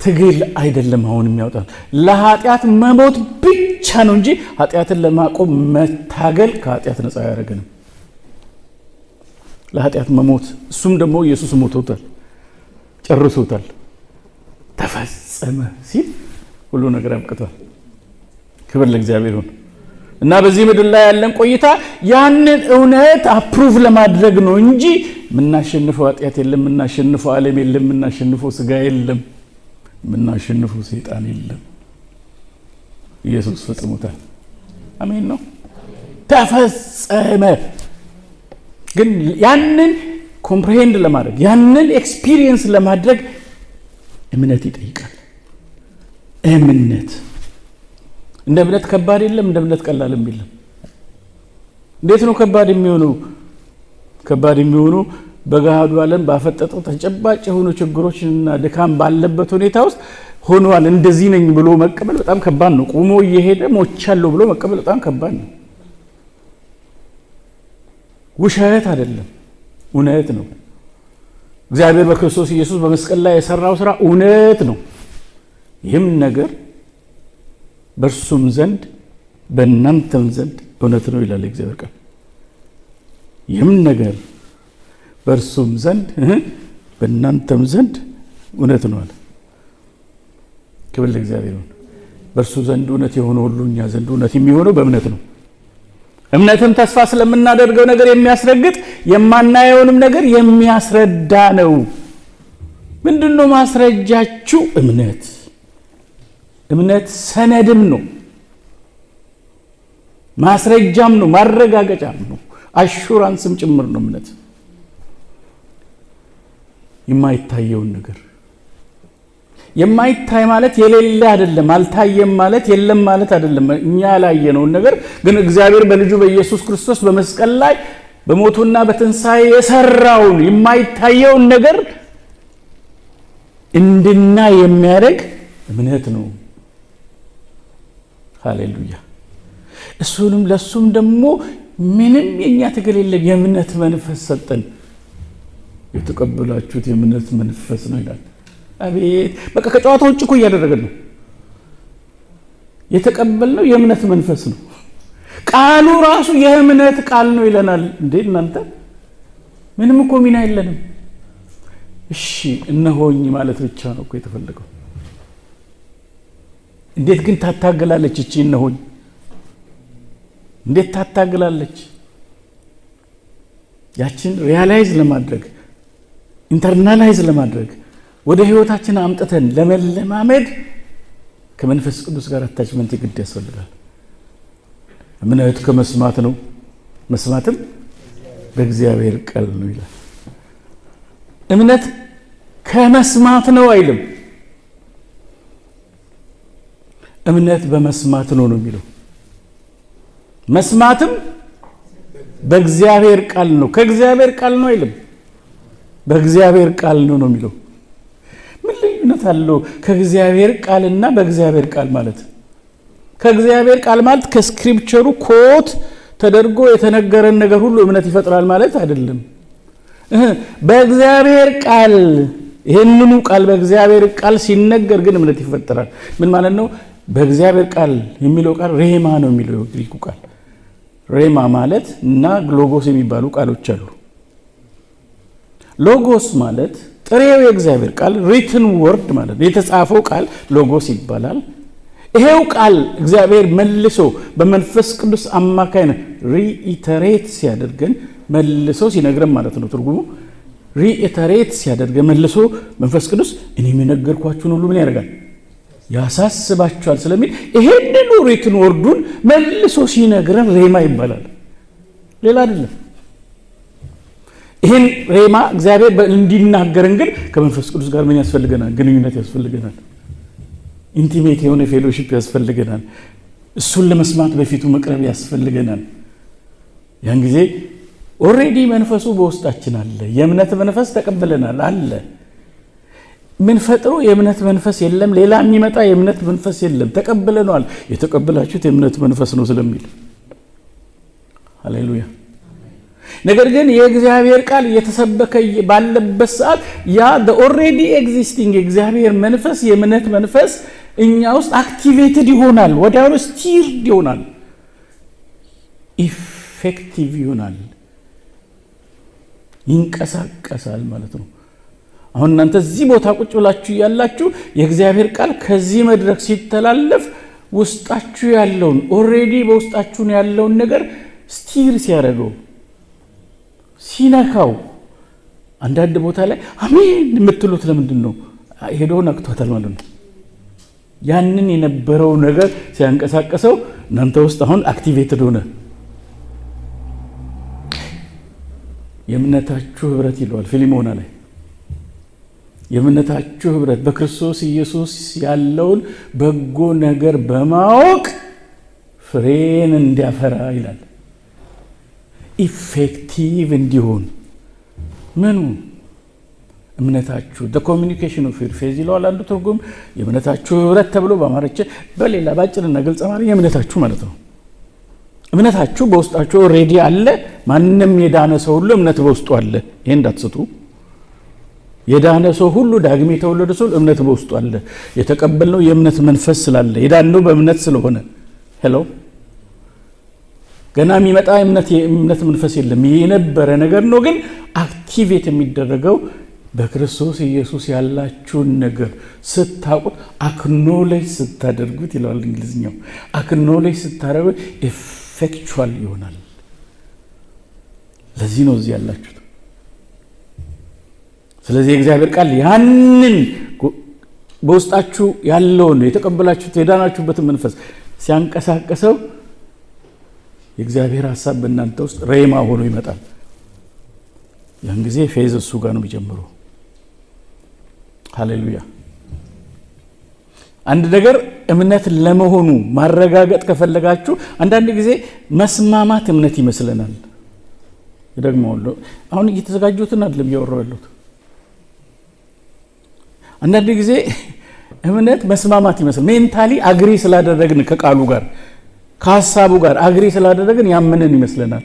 ትግል አይደለም አሁን የሚያወጣን፣ ለኃጢአት መሞት ብቻ ነው እንጂ ኃጢአትን ለማቆም መታገል ከኃጢአት ነፃ አያደርገንም። ለኃጢአት መሞት፣ እሱም ደግሞ ኢየሱስ ሞቶታል፣ ጨርሶታል። ተፈጸመ ሲል ሁሉ ነገር አብቅቷል። ክብር ለእግዚአብሔር ይሁን። እና በዚህ ምድር ላይ ያለን ቆይታ ያንን እውነት approve ለማድረግ ነው እንጂ የምናሸንፈው ኃጢአት የለም፣ የምናሸንፈው ዓለም የለም፣ የምናሸንፈው ስጋ የለም፣ የምናሸንፈው ሰይጣን የለም። ኢየሱስ ፈጽሞታል። አሜን ነው፣ ተፈጸመ። ግን ያንን comprehend ለማድረግ፣ ያንን experience ለማድረግ እምነት ይጠይቃል። እምነት እንደ እምነት ከባድ የለም፣ እንደ እምነት ቀላልም የለም። እንዴት ነው ከባድ የሚሆነው? ከባድ የሚሆነው በገሃዱ ዓለም ባፈጠጠው ተጨባጭ የሆኑ ችግሮችና ድካም ባለበት ሁኔታ ውስጥ ሆኗል። እንደዚህ ነኝ ብሎ መቀበል በጣም ከባድ ነው። ቆሞ እየሄደ ሞቻለሁ ብሎ መቀበል በጣም ከባድ ነው። ውሸት አይደለም፣ እውነት ነው። እግዚአብሔር በክርስቶስ ኢየሱስ በመስቀል ላይ የሰራው ስራ እውነት ነው። ይህም ነገር በእርሱም ዘንድ በእናንተም ዘንድ እውነት ነው ይላል የእግዚአብሔር ቃል። ይህም ነገር በእርሱም ዘንድ በእናንተም ዘንድ እውነት ነው አለ። ክብር ለእግዚአብሔር ይሁን። በእርሱ ዘንድ እውነት የሆነ ሁሉ እኛ ዘንድ እውነት የሚሆነው በእምነት ነው። እምነትም ተስፋ ስለምናደርገው ነገር የሚያስረግጥ፣ የማናየውንም ነገር የሚያስረዳ ነው። ምንድን ነው ማስረጃችሁ? እምነት። እምነት ሰነድም ነው፣ ማስረጃም ነው፣ ማረጋገጫም ነው፣ assurance ም ጭምር ነው። እምነት የማይታየውን ነገር፣ የማይታይ ማለት የሌለ አይደለም። አልታየም ማለት የለም ማለት አይደለም። እኛ ያላየነውን ነገር ግን እግዚአብሔር በልጁ በኢየሱስ ክርስቶስ በመስቀል ላይ በሞቱና በትንሣኤ የሰራውን የማይታየውን ነገር እንድናይ የሚያደርግ እምነት ነው። ሃሌሉያ። እሱንም ለእሱም ደግሞ ምንም የእኛ ትግል የለም። የእምነት መንፈስ ሰጠን። የተቀበላችሁት የእምነት መንፈስ ነው ይላል። አቤት፣ በቃ ከጨዋታ ውጭ እኮ እያደረገን ነው። የተቀበልነው የእምነት መንፈስ ነው። ቃሉ ራሱ የእምነት ቃል ነው ይለናል። እንዴ እናንተ፣ ምንም እኮ ሚና የለንም። እሺ እነሆኝ ማለት ብቻ ነው እኮ የተፈለገው። እንዴት ግን ታታግላለች እቺ እነሆኝ? እንዴት ታታግላለች? ያችን realize ለማድረግ፣ internalize ለማድረግ፣ ወደ ህይወታችን አምጥተን ለመለማመድ ከመንፈስ ቅዱስ ጋር attachment የግድ ያስፈልጋል። እምነት ከመስማት ነው፣ መስማትም በእግዚአብሔር ቃል ነው ይላል። እምነት ከመስማት ነው አይልም። እምነት በመስማት ነው ነው የሚለው። መስማትም በእግዚአብሔር ቃል ነው። ከእግዚአብሔር ቃል ነው አይልም። በእግዚአብሔር ቃል ነው ነው የሚለው። ምን ልዩነት አለው ከእግዚአብሔር ቃልና በእግዚአብሔር ቃል ማለት? ከእግዚአብሔር ቃል ማለት ከ scripture ሩ quote ተደርጎ የተነገረን ነገር ሁሉ እምነት ይፈጥራል ማለት አይደለም። በእግዚአብሔር ቃል፣ ይህንኑ ቃል በእግዚአብሔር ቃል ሲነገር ግን እምነት ይፈጠራል። ምን ማለት ነው? በእግዚአብሔር ቃል የሚለው ቃል ሬማ ነው የሚለው የግሪኩ ቃል። ሬማ ማለት እና ሎጎስ የሚባሉ ቃሎች አሉ። ሎጎስ ማለት ጥሬው የእግዚአብሔር ቃል፣ written word ማለት ነው። የተጻፈው ቃል ሎጎስ ይባላል። ይሄው ቃል እግዚአብሔር መልሶ በመንፈስ ቅዱስ አማካይነት reiterate ሲያደርገን፣ መልሶ ሲነግረን ማለት ነው ትርጉሙ። Reiterate ሲያደርገን፣ መልሶ መንፈስ ቅዱስ እኔም የነገርኳችሁን ሁሉ ምን ያደርጋል? ያሳስባችኋል ስለሚል ይሄንኑ written word ኡን መልሶ ሲነግረን ሬማ ይባላል። ሌላ አይደለም። ይህን ሬማ እግዚአብሔር እንዲናገረን ግን ከመንፈስ ቅዱስ ጋር ምን ያስፈልገናል? ግንኙነት ያስፈልገናል። Intimate የሆነ fellowship ያስፈልገናል። እሱን ለመስማት በፊቱ መቅረብ ያስፈልገናል። ያን ጊዜ already መንፈሱ በውስጣችን አለ። የእምነት መንፈስ ተቀብለናል፣ አለ። ምንፈጥረው የእምነት መንፈስ የለም። ሌላ የሚመጣ የእምነት መንፈስ የለም። ተቀብለነዋል። የተቀበላችሁት የእምነት መንፈስ ነው ስለሚል፣ ሃሌሉያ። ነገር ግን የእግዚአብሔር ቃል እየተሰበከ ባለበት ሰዓት ያ already existing የእግዚአብሔር መንፈስ፣ የእምነት መንፈስ እኛ ውስጥ activated ይሆናል። ወዲያውኑ stirred ይሆናል፣ effective ይሆናል፣ ይንቀሳቀሳል ማለት ነው። አሁን እናንተ እዚህ ቦታ ቁጭ ብላችሁ እያላችሁ የእግዚአብሔር ቃል ከዚህ መድረክ ሲተላለፍ ውስጣችሁ ያለውን፣ already በውስጣችሁ ያለውን ነገር stir ሲያደርገው፣ ሲነካው አንዳንድ ቦታ ላይ አሜን የምትሉት ለምንድን ነው? ሄዶ ነክቷታል ማለት ነው። ያንን የነበረው ነገር ሲያንቀሳቀሰው እናንተ ውስጥ አሁን activated ሆነ። የእምነታችሁ ህብረት ይለዋል ፊልሞና ላይ። የእምነታችሁ ህብረት በክርስቶስ ኢየሱስ ያለውን በጎ ነገር በማወቅ ፍሬን እንዲያፈራ ይላል። Effective እንዲሆን ምኑ እምነታችሁ the communication of your faith ይለዋል አንዱ ትርጉም። የእምነታችሁ ህብረት ተብሎ በአማርኛ በሌላ ባጭርና ግልጽ አማርኛ የእምነታችሁ ማለት ነው። እምነታችሁ በውስጣችሁ already አለ። ማንም የዳነ ሰው ሁሉ እምነት በውስጡ አለ። ይሄን እንዳትስቱ። የዳነ ሰው ሁሉ ዳግም የተወለደ ሰው እምነት በውስጡ አለ። የተቀበልነው የእምነት መንፈስ ስላለ የዳነው በእምነት ስለሆነ hello ገና የሚመጣ የእምነት መንፈስ የለም። የነበረ ነገር ነው፣ ግን activate የሚደረገው በክርስቶስ ኢየሱስ ያላችሁን ነገር ስታውቁት acknowledge ስታደርጉት ይለዋል እንግሊዝኛው። Acknowledge ስታደርጉት effectual ይሆናል። ለዚህ ነው እዚህ ያላችሁት። ስለዚህ የእግዚአብሔር ቃል ያንን በውስጣችሁ ያለውን የተቀበላችሁት የዳናችሁበትን መንፈስ ሲያንቀሳቀሰው የእግዚአብሔር ሐሳብ በእናንተ ውስጥ rhema ሆኖ ይመጣል። ያን ጊዜ faith እሱ ጋር ነው የሚጀምረው። ሃሌሉያ። አንድ ነገር እምነት ለመሆኑ ማረጋገጥ ከፈለጋችሁ አንዳንድ ጊዜ መስማማት እምነት ይመስለናል። ደግሞ አሁን እየተዘጋጁትን አይደለም እያወራሁ ያለሁት። አንዳንድ ጊዜ እምነት መስማማት ይመስላል። Mentally agree ስላደረግን ከቃሉ ጋር ከሐሳቡ ጋር agree ስላደረግን ያመንን ይመስለናል።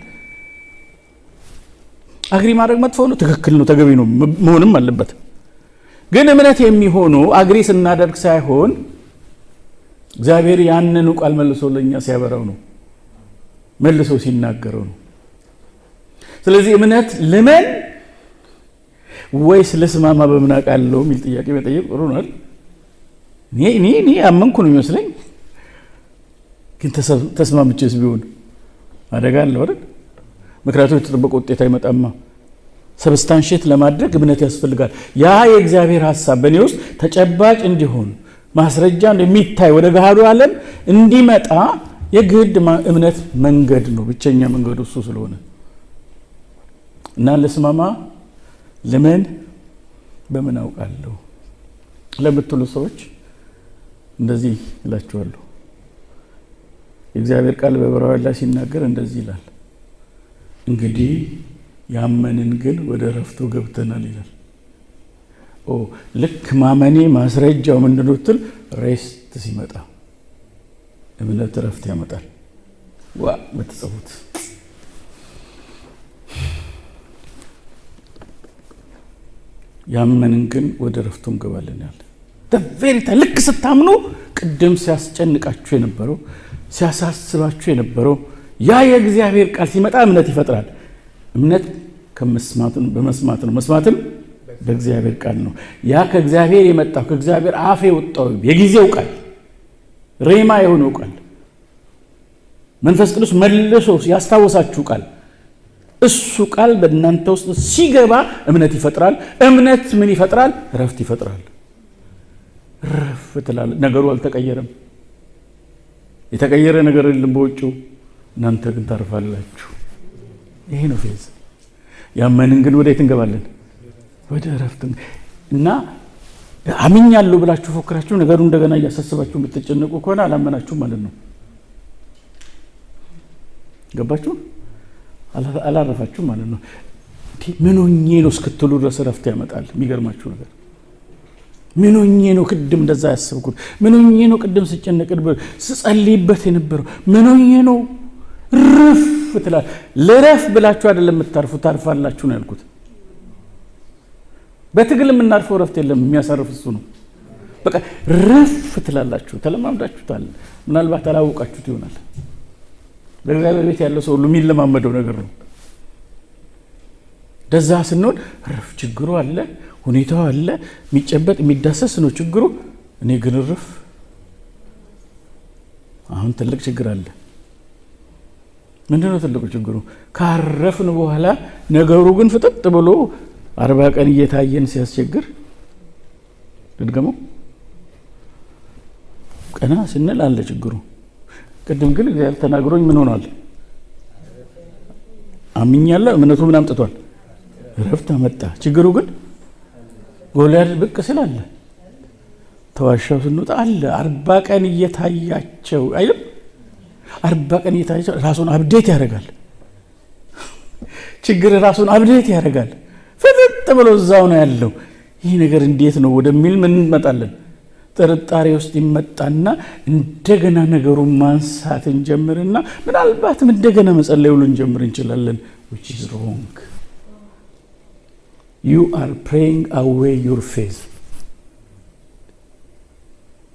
Agree ማድረግ መጥፎ ነው? ትክክል ነው፣ ተገቢ ነው፣ መሆንም አለበት። ግን እምነት የሚሆነው agree ስናደርግ ሳይሆን እግዚአብሔር ያንኑ ቃል መልሶ ለኛ ሲያበራው ነው፣ መልሶ ሲናገረው ነው። ስለዚህ እምነት ልመን ወይስ ልስማማ በምን አውቃለሁ የሚል ጥያቄ መጠየቅ ጥሩ ነው አይደል? እኔ አመንኩ ነው የሚመስለኝ፣ ግን ተስማምቼስ ቢሆን አደጋ አለው አይደል? ምክንያቱም የተጠበቀ ውጤት አይመጣማ። Substantiate ለማድረግ እምነት ያስፈልጋል። ያ የእግዚአብሔር ሐሳብ በእኔ ውስጥ ተጨባጭ እንዲሆን ማስረጃ የሚታይ ወደ ገሃዱ ዓለም እንዲመጣ የግድ እምነት መንገድ ነው፣ ብቸኛ መንገዱ እሱ ስለሆነ እና ልስማማ ልመን በምን አውቃለሁ ለምትሉ ሰዎች እንደዚህ እላችኋለሁ። የእግዚአብሔር ቃል በዕብራውያን ላይ ሲናገር እንደዚህ ይላል፣ እንግዲህ ያመንን ግን ወደ እረፍቱ ገብተናል ይላል። ኦ ልክ ማመኔ ማስረጃው ምንድነው ብትል rest ሲመጣ እምነት እረፍት ያመጣል። ዋ በተጽፉት ያመንን ግን ወደ እረፍቱ እንገባለን ያለ ቬሪታ። ልክ ስታምኑ ቅድም ሲያስጨንቃችሁ የነበረው ሲያሳስባችሁ የነበረው ያ የእግዚአብሔር ቃል ሲመጣ እምነት ይፈጥራል። እምነት በመስማት ነው፣ መስማትም በእግዚአብሔር ቃል ነው። ያ ከእግዚአብሔር የመጣው ከእግዚአብሔር አፍ የወጣው የጊዜው ቃል ሬማ የሆነው ቃል መንፈስ ቅዱስ መልሶ ያስታወሳችሁ ቃል እሱ ቃል በእናንተ ውስጥ ሲገባ እምነት ይፈጥራል። እምነት ምን ይፈጥራል? እረፍት ይፈጥራል። እረፍ ትላለህ። ነገሩ አልተቀየረም፣ የተቀየረ ነገር የለም በውጭው፣ እናንተ ግን ታርፋላችሁ። ይሄ ነው faith። ያመንን ግን ወዴት እንገባለን? ወደ እረፍት። እና አምኛለሁ ብላችሁ ፎክራችሁ ነገሩ እንደገና እያሳሰባችሁ የምትጨነቁ ከሆነ አላመናችሁም ማለት ነው። ገባችሁ? አላረፋችሁ ማለት ነው። ምን ሆኜ ነው እስክትሉ ድረስ እረፍት ያመጣል። የሚገርማችሁ ነገር ምን ሆኜ ነው ቅድም እንደዛ ያሰብኩት? ምን ሆኜ ነው ቅድም ስጨነቅ ስጸልይበት የነበረው? ምን ሆኜ ነው? ርፍ ትላል። ልረፍ ብላችሁ አይደለም የምታርፉ፣ ታርፋላችሁ ነው ያልኩት። በትግል የምናርፈው እረፍት የለም፣ የሚያሳርፍ እሱ ነው። በቃ ረፍ ትላላችሁ። ተለማምዳችሁታል። ምናልባት አላወቃችሁት ይሆናል። በእግዚአብሔር ቤት ያለው ሰው ሁሉ የሚለማመደው ነገር ነው። ደዛ ስንሆን ረፍ፣ ችግሩ አለ፣ ሁኔታው አለ፣ የሚጨበጥ የሚዳሰስ ነው ችግሩ። እኔ ግን ረፍ። አሁን ትልቅ ችግር አለ። ምንድነው ትልቁ ችግሩ? ካረፍን በኋላ ነገሩ ግን ፍጥጥ ብሎ 40 ቀን እየታየን ሲያስቸግር ልድገመው፣ ቀና ስንል አለ ችግሩ። ቅድም ግን እግዚአብሔር ተናግሮኝ ምን ሆኗል? አምኛለሁ። እምነቱ ምን አምጥቷል? እረፍት አመጣ። ችግሩ ግን ጎልያድ ብቅ ስላለ ተዋሻው ስንወጣ አለ። 40 ቀን እየታያቸው አይልም? 40 ቀን እየታያቸው ራሱን update ያደርጋል። ችግር ራሱን update ያደርጋል። ፍጥጥ ብሎ እዛው ነው ያለው። ይህ ነገር እንዴት ነው ወደሚል ምን እንመጣለን? ጥርጣሬ ውስጥ ይመጣና እንደገና ነገሩን ማንሳት እንጀምርና ምናልባትም እንደገና መጸለይ ሁሉ እንጀምር እንችላለን። Which is wrong. You are praying away your faith.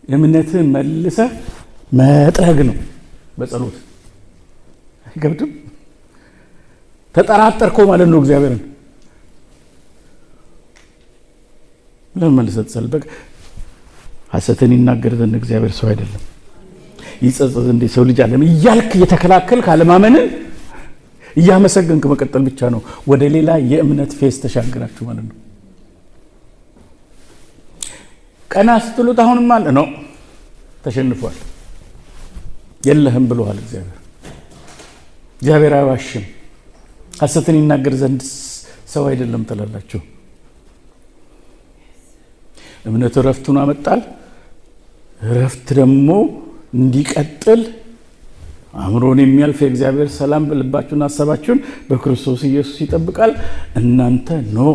እምነትህን መልሰህ መጥረግ ነው በጸሎት። አይከብድም? ተጠራጠርከው ማለት ነው እግዚአብሔርን። ለምን መልሰህ ትጸልይ? በቃ ሐሰትን ይናገር ዘንድ እግዚአብሔር ሰው አይደለም፣ ይጸጸት ዘንድ የሰው ልጅ አለም እያልክ እየተከላከልክ አለማመንን እያመሰገንክ መቀጠል ብቻ ነው። ወደ ሌላ የእምነት phase ተሻግራችሁ ማለት ነው። ቀና ስትሉት አሁንም አለ ነው፣ ተሸንፏል። የለህም ብሎሃል እግዚአብሔር። እግዚአብሔር አይዋሽም፣ ሐሰትን ይናገር ዘንድ ሰው አይደለም ትላላችሁ። እምነት እረፍቱን አመጣል። እረፍት ደግሞ እንዲቀጥል አእምሮን የሚያልፍ የእግዚአብሔር ሰላም ልባችሁን ሀሳባችሁን በክርስቶስ ኢየሱስ ይጠብቃል። እናንተ no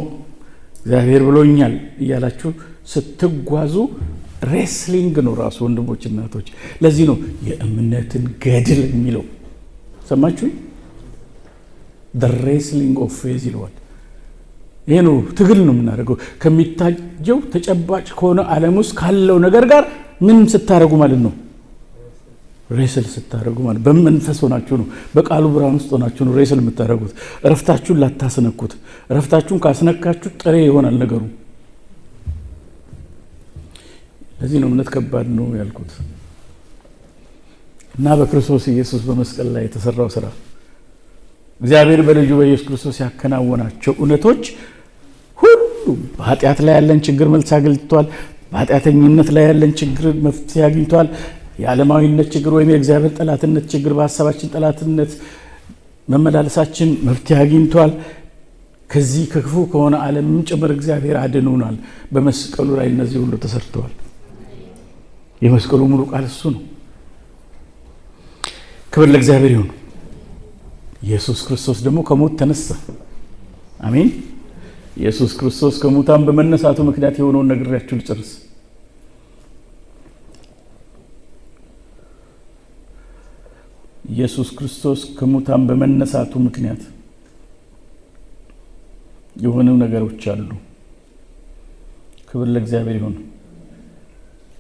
እግዚአብሔር ብሎኛል እያላችሁ ስትጓዙ wrestling ነው ራሱ ወንድሞች እናቶች። ለዚህ ነው የእምነትን ገድል የሚለው። ሰማችሁ? The wrestling of faith ይለዋል። ይሄ ነው ትግል ነው የምናደርገው ከሚታየው ተጨባጭ ከሆነ ዓለም ውስጥ ካለው ነገር ጋር ምን ስታደርጉ ማለት ነው? Wrestle ስታደርጉ ማለት በመንፈስ ሆናችሁ ነው፣ በቃሉ ብርሃን ውስጥ ሆናችሁ ነው wrestle የምታደርጉት። እረፍታችሁን ላታስነኩት። እረፍታችሁን ካስነካችሁ ጥሬ ይሆናል ነገሩ። ለዚህ ነው እምነት ከባድ ነው ያልኩት። እና በክርስቶስ ኢየሱስ በመስቀል ላይ የተሰራው ስራ፣ እግዚአብሔር በልጁ በኢየሱስ ክርስቶስ ያከናወናቸው እውነቶች ሁሉ በኃጢአት ላይ ያለን ችግር መልስ አግኝቷል። በኃጢአተኝነት ላይ ያለን ችግር መፍትሄ አግኝቷል። የዓለማዊነት ችግር ወይም የእግዚአብሔር ጠላትነት ችግር፣ በሀሳባችን ጠላትነት መመላለሳችን መፍትሄ አግኝቷል። ከዚህ ከክፉ ከሆነ ዓለምም ጭምር እግዚአብሔር አድኖናል። በመስቀሉ ላይ እነዚህ ሁሉ ተሰርተዋል። የመስቀሉ ሙሉ ቃል እሱ ነው። ክብር ለእግዚአብሔር ይሁን። ኢየሱስ ክርስቶስ ደግሞ ከሞት ተነሳ። አሜን። ኢየሱስ ክርስቶስ ከሙታን በመነሳቱ ምክንያት የሆነውን ነግሬያችሁ ልጨርስ። ኢየሱስ ክርስቶስ ከሙታን በመነሳቱ ምክንያት የሆኑ ነገሮች አሉ። ክብር ለእግዚአብሔር ይሁን።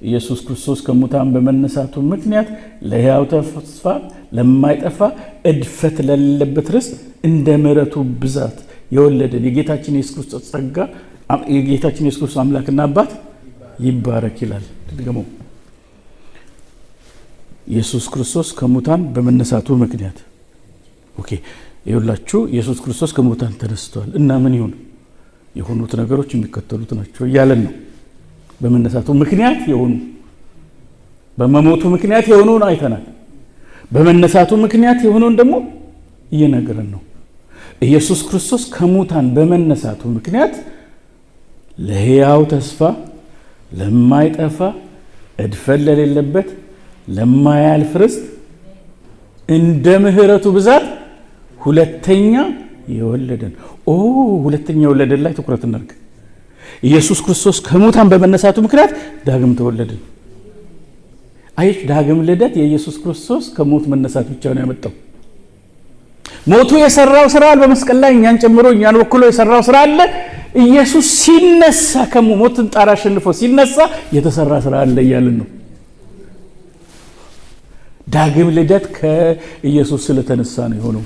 ኢየሱስ ክርስቶስ ከሙታን በመነሳቱ ምክንያት ለሕያው ተስፋ፣ ለማይጠፋ፣ እድፈት ለሌለበት ርስት እንደ ምሕረቱ ብዛት የወለደን የጌታችን የኢየሱስ ክርስቶስ ጸጋ፣ የጌታችን የኢየሱስ ክርስቶስ አምላክና አባት ይባረክ ይላል። ደግሞ ኢየሱስ ክርስቶስ ከሙታን በመነሳቱ ምክንያት፣ okay፣ ይኸውላችሁ ኢየሱስ ክርስቶስ ከሙታን ተነስቷል እና ምን ይሁን? የሆኑት ነገሮች የሚከተሉት ናቸው እያለን ነው። በመነሳቱ ምክንያት የሆኑ፣ በመሞቱ ምክንያት የሆነውን አይተናል። በመነሳቱ ምክንያት የሆነውን ደግሞ እየነገረን ነው። ኢየሱስ ክርስቶስ ከሙታን በመነሳቱ ምክንያት ለሕያው ተስፋ፣ ለማይጠፋ፣ እድፈት ለሌለበት፣ ለማያልፍ ርስት እንደ ምሕረቱ ብዛት ሁለተኛ የወለደን። ኦ፣ ሁለተኛ የወለደን ላይ ትኩረት እናድርግ። ኢየሱስ ክርስቶስ ከሙታን በመነሳቱ ምክንያት ዳግም ተወለድን። አየሽ፣ ዳግም ልደት የኢየሱስ ክርስቶስ ከሞት መነሳት ብቻ ነው ያመጣው። ሞቱ የሰራው ስራ በመስቀል ላይ እኛን ጨምሮ እኛን ወክሎ የሰራው ስራ አለ። ኢየሱስ ሲነሳ፣ ከሞትን ጣር አሸንፎ ሲነሳ የተሰራ ስራ አለ እያልን ነው። ዳግም ልደት ከኢየሱስ ስለተነሳ ነው የሆነው።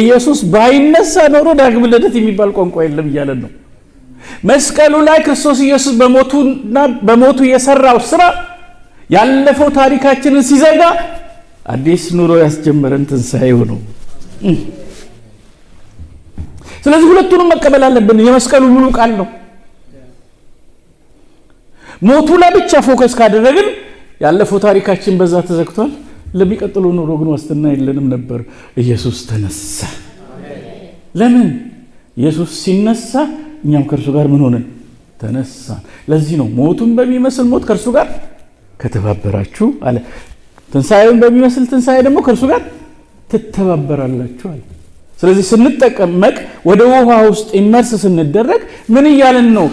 ኢየሱስ ባይነሳ ኖሮ ዳግም ልደት የሚባል ቋንቋ የለም እያለን ነው። መስቀሉ ላይ ክርስቶስ ኢየሱስ በሞቱና በሞቱ የሰራው ስራ ያለፈው ታሪካችንን ሲዘጋ አዲስ ኑሮ ያስጀመረን ትንሣኤው ነው። ስለዚህ ሁለቱንም መቀበል አለብን። የመስቀሉ ሙሉ ቃል ነው። ሞቱ ላይ ብቻ focus ካደረግን ያለፈው ታሪካችን በዛ ተዘግቷል። ለሚቀጥለው ኑሮ ግን ዋስትና የለንም ነበር። ኢየሱስ ተነሳ። ለምን? ኢየሱስ ሲነሳ እኛም ከእርሱ ጋር ምን ሆነን? ተነሳን። ለዚህ ነው ሞቱን በሚመስል ሞት ከእርሱ ጋር ከተባበራችሁ አለ። ትንሣኤውን በሚመስል ትንሣኤ ደግሞ ከእርሱ ጋር ትተባበራላችሁ አለ። ስለዚህ ስንጠቀመቅ ወደ ውሃ ውስጥ immerse ስንደረግ ምን እያልን ነው?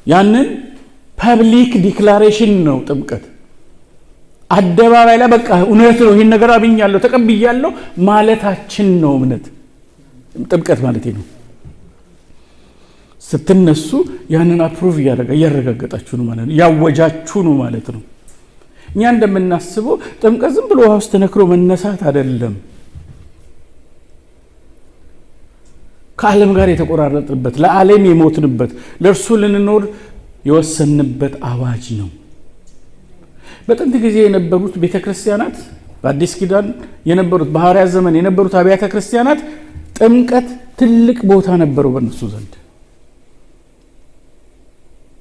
ያንን public declaration ነው ጥምቀት። አደባባይ ላይ በቃ እውነት ነው፣ ይህን ነገር አምኛለሁ፣ ተቀብያለሁ ማለታችን ነው። እምነት ጥምቀት ማለት ነው። ስትነሱ ያንን approve እያረጋገጣችሁ ነው ማለት ነው፣ ያወጃችሁ ነው ማለት ነው። እኛ እንደምናስበው ጥምቀት ዝም ብሎ ውሃ ውስጥ ተነክሮ መነሳት አይደለም። ከዓለም ጋር የተቆራረጥንበት፣ ለዓለም የሞትንበት፣ ለእርሱ ልንኖር የወሰንበት አዋጅ ነው። በጥንት ጊዜ የነበሩት ቤተክርስቲያናት፣ በአዲስ ኪዳን የነበሩት፣ በሐዋርያት ዘመን የነበሩት አብያተ ክርስቲያናት ጥምቀት ትልቅ ቦታ ነበረው በእነሱ ዘንድ።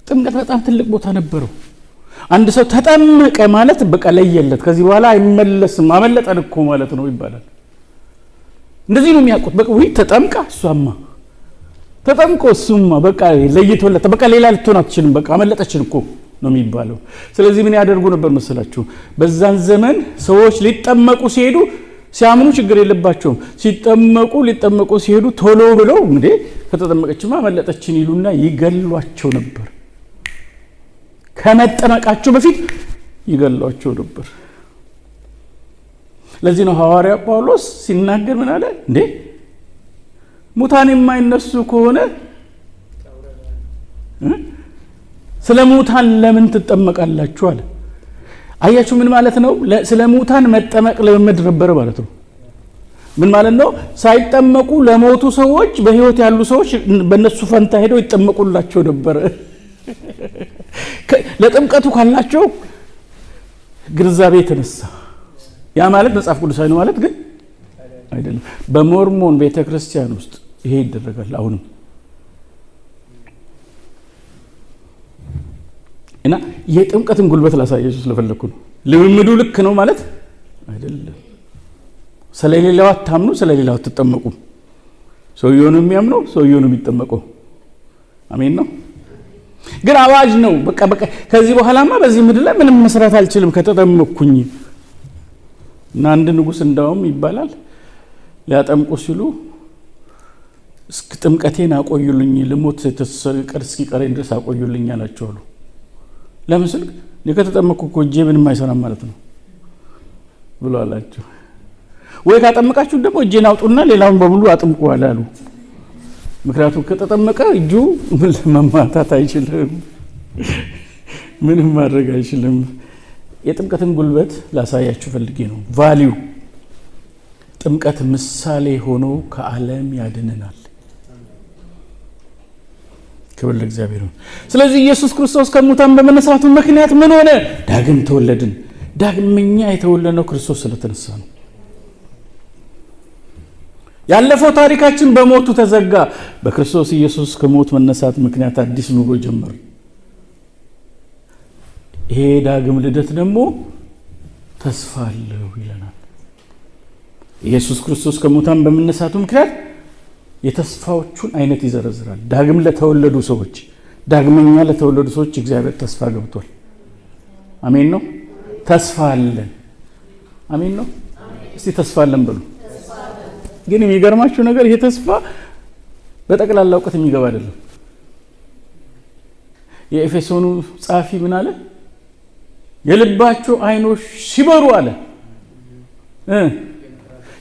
ጥምቀት በጣም ትልቅ ቦታ ነበረው። አንድ ሰው ተጠመቀ ማለት በቃ ለየለት፣ ከዚህ በኋላ አይመለስም፣ አመለጠን እኮ ማለት ነው ይባላል። እንደዚህ ነው የሚያውቁት። በቃ ውይ ተጠምቃ እሷማ፣ ተጠምቆ እሱማ በቃ ለይቶለት፣ በቃ ሌላ ልትሆን አትችልም፣ በቃ አመለጠችን እኮ ነው የሚባለው። ስለዚህ ምን ያደርጉ ነበር መሰላችሁ? በዛን ዘመን ሰዎች ሊጠመቁ ሲሄዱ፣ ሲያምኑ ችግር የለባቸውም። ሲጠመቁ፣ ሊጠመቁ ሲሄዱ ቶሎ ብለው እንዴ ከተጠመቀችማ አመለጠችን ይሉና ይገሏቸው ነበር። ከመጠመቃቸው በፊት ይገሏቸው ነበር። ለዚህ ነው ሐዋርያ ጳውሎስ ሲናገር ምን አለ? እንዴ ሙታን የማይነሱ ከሆነ ስለ ሙታን ለምን ትጠመቃላችሁ አለ። አያችሁ ምን ማለት ነው? ስለ ሙታን መጠመቅ ልምምድ ነበረ ማለት ነው። ምን ማለት ነው? ሳይጠመቁ ለሞቱ ሰዎች በህይወት ያሉ ሰዎች በእነሱ ፈንታ ሄደው ይጠመቁላቸው ነበር። ለጥምቀቱ ካላቸው ግንዛቤ የተነሳ። ያ ማለት መጽሐፍ ቅዱሳዊ ነው ማለት ግን አይደለም። በሞርሞን ቤተክርስቲያን ውስጥ ይሄ ይደረጋል አሁንም። እና የጥምቀትን ጉልበት ላሳያችሁ ስለፈለኩ ነው። ልምምዱ ልክ ነው ማለት አይደለም። ስለሌላው አታምኑ፣ ስለሌላው አትጠመቁም። ሰውየው ነው የሚያምነው፣ ሰውየው ነው የሚጠመቀው። አሜን ነው። ግን አዋጅ ነው። በቃ በቃ ከዚህ በኋላማ በዚህ ምድር ላይ ምንም መስራት አልችልም ከተጠመቅኩኝ። እና አንድ ንጉስ እንዳውም ይባላል ሊያጠምቁ ሲሉ እስከ ጥምቀቴን አቆዩልኝ፣ ልሞት የተወሰነ ቀን እስኪቀረኝ ድረስ አቆዩልኝ አላቸው አሉ። ለምን ስል እኔ ከተጠመቅኩ እኮ እጄ ምንም አይሰራም ማለት ነው ብሎ አላቸው። ወይ ካጠመቃችሁ ደግሞ እጄን አውጡና ሌላውን በሙሉ አጥምቁ አሉ። ምክንያቱም ከተጠመቀ እጁ መማታት አይችልም፣ ምንም ማድረግ አይችልም። የጥምቀትን ጉልበት ላሳያችሁ ፈልጌ ነው። Value ጥምቀት ምሳሌ ሆኖ ከዓለም ያድነናል። ክብር ለእግዚአብሔር ይሁን። ስለዚህ ኢየሱስ ክርስቶስ ከሙታን በመነሳቱ ምክንያት ምን ሆነ? ዳግም ተወለድን። ዳግመኛ የተወለድነው ክርስቶስ ስለተነሳ ነው። ያለፈው ታሪካችን በሞቱ ተዘጋ። በክርስቶስ ኢየሱስ ከሞት መነሳት ምክንያት አዲስ ኑሮ ጀመር። ይሄ ዳግም ልደት ደግሞ ተስፋ አለው ይለናል። ኢየሱስ ክርስቶስ ከሙታን በመነሳቱ ምክንያት የተስፋዎቹን አይነት ይዘረዝራል። ዳግም ለተወለዱ ሰዎች፣ ዳግመኛ ለተወለዱ ሰዎች እግዚአብሔር ተስፋ ገብቷል። አሜን ነው። ተስፋ አለን። አሜን ነው። እስቲ ተስፋ አለን በሉ። ግን የሚገርማችሁ ነገር ይሄ ተስፋ በጠቅላላ እውቀት የሚገባ አይደለም። የኤፌሶኑ ጸሐፊ ምን አለ? የልባቸው አይኖች ሲበሩ አለ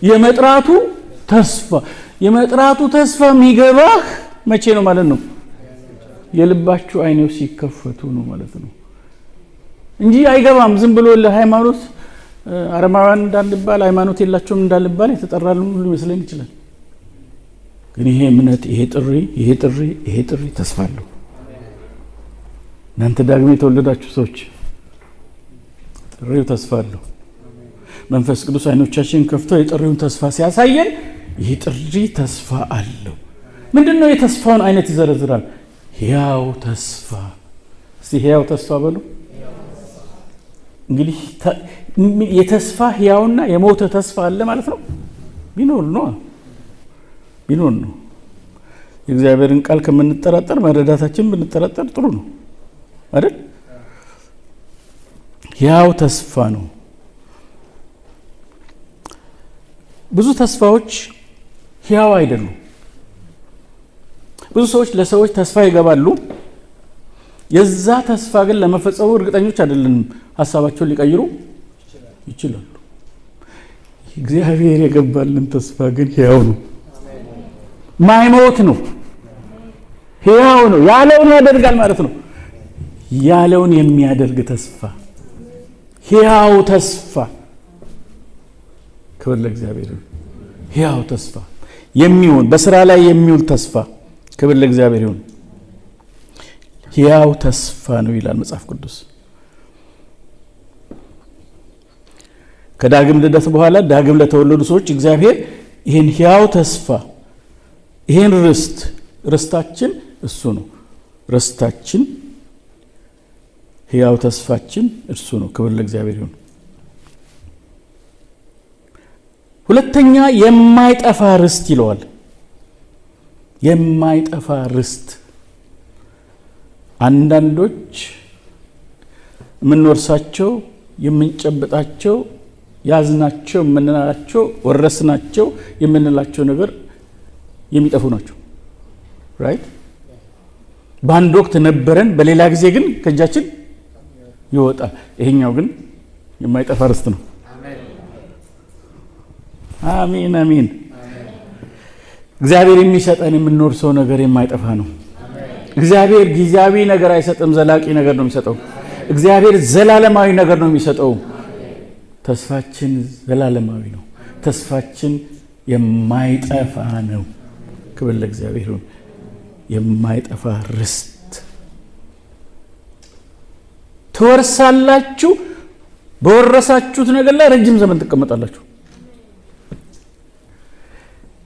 የመጥራቱ ተስፋ፣ የመጥራቱ ተስፋ የሚገባህ መቼ ነው ማለት ነው? የልባቸው አይኖች ሲከፈቱ ነው ማለት ነው እንጂ አይገባም። ዝም ብሎ ለሃይማኖት አረማውያን እንዳንባል፣ ሃይማኖት የላቸውም እንዳንባል የተጠራልን ሁሉ ይመስለን ይችላል። ግን ይሄ እምነት፣ ይሄ ጥሪ፣ ይሄ ጥሪ፣ ይሄ ጥሪ ተስፋ አለው። እናንተ ዳግም የተወለዳችሁ ሰዎች ጥሪው ተስፋ አለው። መንፈስ ቅዱስ አይኖቻችንን ከፍቶ የጥሪውን ተስፋ ሲያሳየን ይህ ጥሪ ተስፋ አለው። ምንድን ነው? የተስፋውን አይነት ይዘረዝራል። ሕያው ተስፋ። እስቲ ሕያው ተስፋ በሉ። እንግዲህ የተስፋ ሕያውና የሞተ ተስፋ አለ ማለት ነው። ቢኖር ነው ቢኖር ነው። የእግዚአብሔርን ቃል ከምንጠራጠር መረዳታችን ብንጠራጠር ጥሩ ነው አይደል? ሕያው ተስፋ ነው። ብዙ ተስፋዎች ሕያው አይደሉም። ብዙ ሰዎች ለሰዎች ተስፋ ይገባሉ። የዛ ተስፋ ግን ለመፈጸሙ እርግጠኞች አይደለንም። ሀሳባቸውን ሊቀይሩ ይችላሉ። እግዚአብሔር የገባልን ተስፋ ግን ሕያው ነው፣ ማይሞት ነው፣ ሕያው ነው። ያለውን ያደርጋል ማለት ነው። ያለውን የሚያደርግ ተስፋ፣ ሕያው ተስፋ። ክብር ለእግዚአብሔር። ሕያው ተስፋ የሚሆን፣ በስራ ላይ የሚውል ተስፋ። ክብር ለእግዚአብሔር ይሁን። ሕያው ተስፋ ነው ይላል መጽሐፍ ቅዱስ። ከዳግም ልደት በኋላ ዳግም ለተወለዱ ሰዎች እግዚአብሔር ይህን ሕያው ተስፋ፣ ይህን ርስት፣ ርስታችን እሱ ነው። ርስታችን፣ ሕያው ተስፋችን እርሱ ነው። ክብር ለእግዚአብሔር ይሁን። ሁለተኛ የማይጠፋ ርስት ይለዋል። የማይጠፋ ርስት። አንዳንዶች የምንወርሳቸው፣ የምንጨብጣቸው፣ ያዝናቸው የምንላቸው፣ ወረስናቸው የምንላቸው ነገር የሚጠፉ ናቸው። Right? በአንድ ወቅት ነበረን፣ በሌላ ጊዜ ግን ከእጃችን ይወጣል። ይሄኛው ግን የማይጠፋ ርስት ነው። አሜን አሜን። እግዚአብሔር የሚሰጠን የምንወርሰው ነገር የማይጠፋ ነው። እግዚአብሔር ጊዜያዊ ነገር አይሰጥም፣ ዘላቂ ነገር ነው የሚሰጠው። እግዚአብሔር ዘላለማዊ ነገር ነው የሚሰጠው። ተስፋችን ዘላለማዊ ነው። ተስፋችን የማይጠፋ ነው። ክብር ለእግዚአብሔር ይሁን። የማይጠፋ ርስት ትወርሳላችሁ። በወረሳችሁት ነገር ላይ ረጅም ዘመን ትቀመጣላችሁ።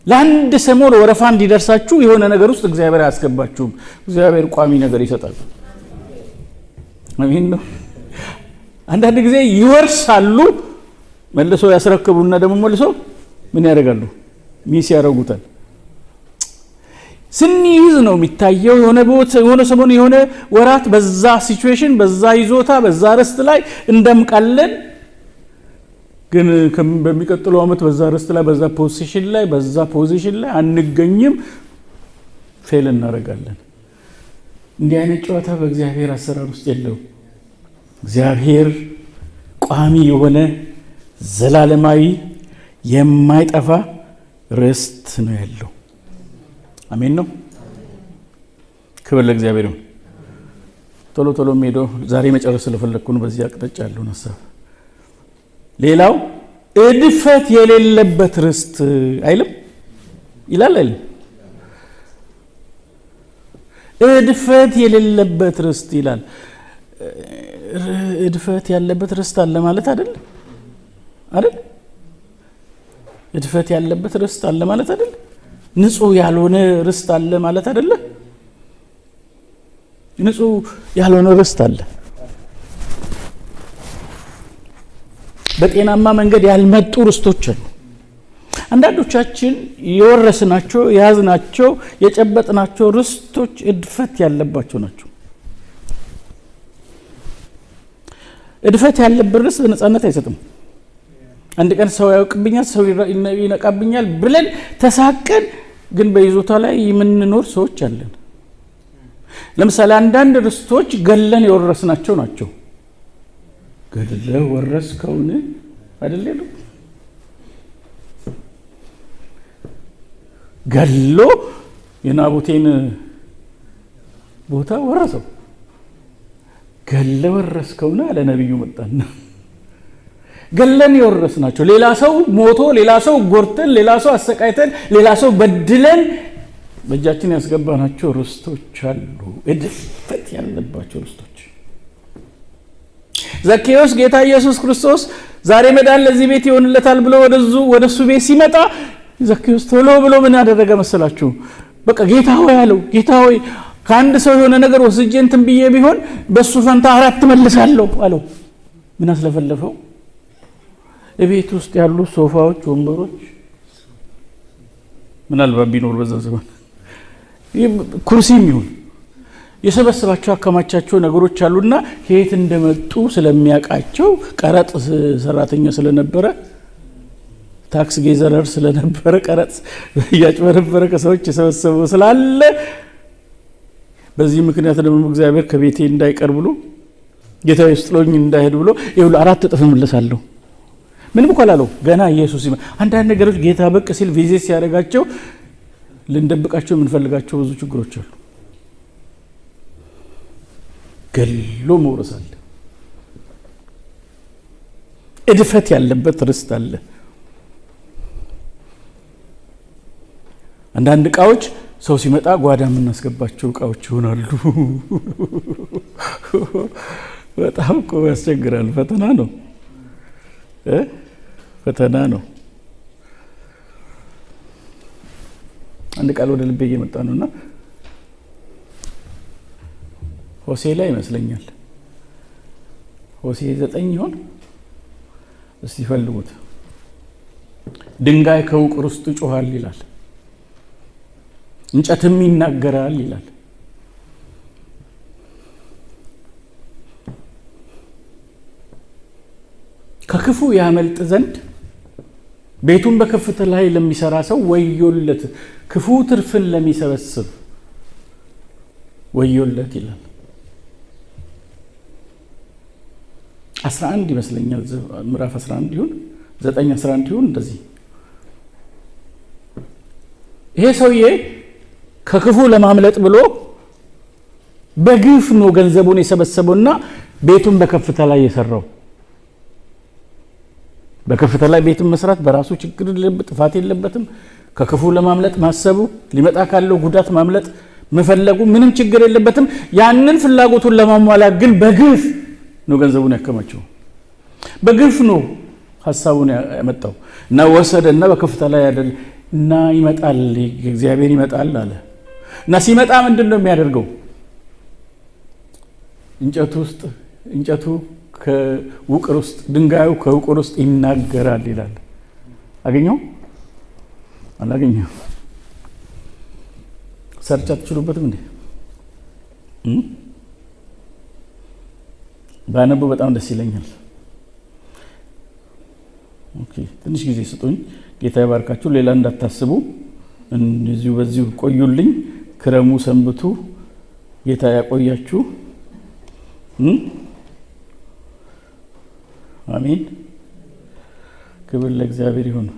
ለአንድ ሰሞን ወረፋ እንዲደርሳችሁ የሆነ ነገር ውስጥ እግዚአብሔር አያስገባችሁም። እግዚአብሔር ቋሚ ነገር ይሰጣል። አሜን ነው። አንዳንድ ጊዜ ይወርሳሉ፣ መልሶ ያስረክቡና ደግሞ መልሶ ምን ያደርጋሉ? Miss ያደርጉታል። ስንይዝ ነው የሚታየው። የሆነ ሰሞን፣ የሆነ ወራት በዛ situation፣ በዛ ይዞታ፣ በዛ ርስት ላይ እንደምቃለን። ግን በሚቀጥለው ዓመት በዛ ርስት ላይ፣ በዛ position ላይ፣ በዛ position ላይ አንገኝም፣ fail እናደርጋለን። እንዲህ አይነት ጨዋታ በእግዚአብሔር አሰራር ውስጥ የለውም። እግዚአብሔር ቋሚ የሆነ፣ ዘላለማዊ፣ የማይጠፋ ርስት ነው ያለው። አሜን ነው። ክብር ለእግዚአብሔር ይሁን። ቶሎ ቶሎ ሄዶ ዛሬ መጨረስ ስለፈለግኩ ነው በዚህ አቅጣጫ ያለውን ሀሳብ። ሌላው እድፈት የሌለበት ርስት አይልም? ይላል አይልም? እድፈት የሌለበት ርስት ይላል። እድፈት ያለበት ርስት አለ ማለት አይደል? አይደል? እድፈት ያለበት ርስት አለ ማለት አይደል? ንጹህ ያልሆነ ርስት አለ ማለት አይደለ? ንጹህ ያልሆነ ርስት አለ። በጤናማ መንገድ ያልመጡ ርስቶች አሉ። አንዳንዶቻችን የወረስናቸው፣ የያዝናቸው፣ የጨበጥናቸው ርስቶች እድፈት ያለባቸው ናቸው። እድፈት ያለበት ርስት በነፃነት አይሰጥም። አንድ ቀን ሰው ያውቅብኛል፣ ሰው ይነቃብኛል ብለን ተሳቀን ግን በይዞታ ላይ የምንኖር ሰዎች አለን። ለምሳሌ አንዳንድ ርስቶች ገለን የወረስናቸው ናቸው። ገድለህ ወረስከውን አይደል? ገሎ የናቡቴን ቦታ ወረሰው። ገለ ወረስከውን አለ ነቢዩ መጣና። ገለን የወረስናቸው፣ ሌላ ሰው ሞቶ፣ ሌላ ሰው ጎርተን፣ ሌላ ሰው አሰቃይተን፣ ሌላ ሰው በድለን በእጃችን ያስገባናቸው ርስቶች አሉ። እድፈት ያለባቸው ርስቶች። ዘኬዎስ ጌታ ኢየሱስ ክርስቶስ ዛሬ መዳን ለዚህ ቤት ይሆንለታል ብሎ ወደሱ ወደሱ ቤት ሲመጣ ዘኬዎስ ቶሎ ብሎ ምን ያደረገ መሰላችሁ? በቃ ጌታ ሆይ አለው። ጌታ ሆይ ከአንድ ሰው የሆነ ነገር ወስጄ እንትን ብዬ ቢሆን በሱ ፈንታ 4 መልሳለሁ አለው። ምን አስለፈለፈው? እቤት ውስጥ ያሉ ሶፋዎች፣ ወንበሮች ምናልባት ቢኖር በዛ ዘመን ኩርሲም ይሁን የሰበሰባቸው አከማቻቸው ነገሮች አሉና ከየት እንደመጡ ስለሚያውቃቸው ቀረጥ ሰራተኛ ስለነበረ tax gatherer ስለነበረ ቀረጥ ያጭበረበረ ከሰዎች የሰበሰበው ስላለ በዚህ ምክንያት ደግሞ እግዚአብሔር ከቤቴ እንዳይቀር ብሎ ጌታዬ ጥሎኝ እንዳይሄድ ብሎ ይኸውልህ 4 እጥፍ እመልሳለሁ። ምንም እኮ አላለው ገና ኢየሱስ አንዳንድ ነገሮች ጌታ ብቅ ሲል visit ሲያደርጋቸው ልንደብቃቸው የምንፈልጋቸው ብዙ ችግሮች አሉ። ገሎ መውረስ አለ። እድፈት ያለበት ርስት አለ። አንዳንድ እቃዎች ሰው ሲመጣ ጓዳ የምናስገባቸው እቃዎች ይሆናሉ። በጣም እኮ ያስቸግራል። ፈተና ነው ፈተና ነው። አንድ ቃል ወደ ልቤ እየመጣ ነውና ሆሴ ላይ ይመስለኛል። ሆሴ 9 ይሆን? እስቲ ፈልጉት። ድንጋይ ከውቅር ውስጥ ይጮሃል ይላል፣ እንጨትም ይናገራል ይላል። ከክፉ ያመልጥ ዘንድ ቤቱን በከፍታ ላይ ለሚሰራ ሰው ወዮለት፣ ክፉ ትርፍን ለሚሰበስብ ወዮለት ይላል። 11 ይመስለኛል፣ ምዕራፍ 11 ይሁን 9 11 ይሁን እንደዚህ። ይሄ ሰውዬ ከክፉ ለማምለጥ ብሎ በግፍ ነው ገንዘቡን የሰበሰበውና ቤቱን በከፍታ ላይ የሰራው። በከፍታ ላይ ቤቱን መስራት በራሱ ችግር የለበትም፣ ጥፋት የለበትም። ከክፉ ለማምለጥ ማሰቡ፣ ሊመጣ ካለው ጉዳት ማምለጥ መፈለጉ ምንም ችግር የለበትም። ያንን ፍላጎቱን ለማሟላት ግን በግፍ ነው ገንዘቡን ያከማቸው፣ በግፍ ነው ሐሳቡን ያመጣው እና ወሰደና በከፍታ ላይ ያደል እና ይመጣል፣ እግዚአብሔር ይመጣል አለ። እና ሲመጣ ምንድነው የሚያደርገው? እንጨቱ ውስጥ እንጨቱ ከውቅር ውስጥ ድንጋዩ ከውቅር ውስጥ ይናገራል ይላል። አገኘው አላገኘው? search አትችሉበትም እንዴ? ባነበው በጣም ደስ ይለኛል። okay ትንሽ ጊዜ ስጡኝ። ጌታ ይባርካችሁ። ሌላ እንዳታስቡ፣ እንደዚሁ በዚሁ ቆዩልኝ። ክረሙ፣ ሰንብቱ። ጌታ ያቆያችሁ። አሜን። ክብር ለእግዚአብሔር ይሁን።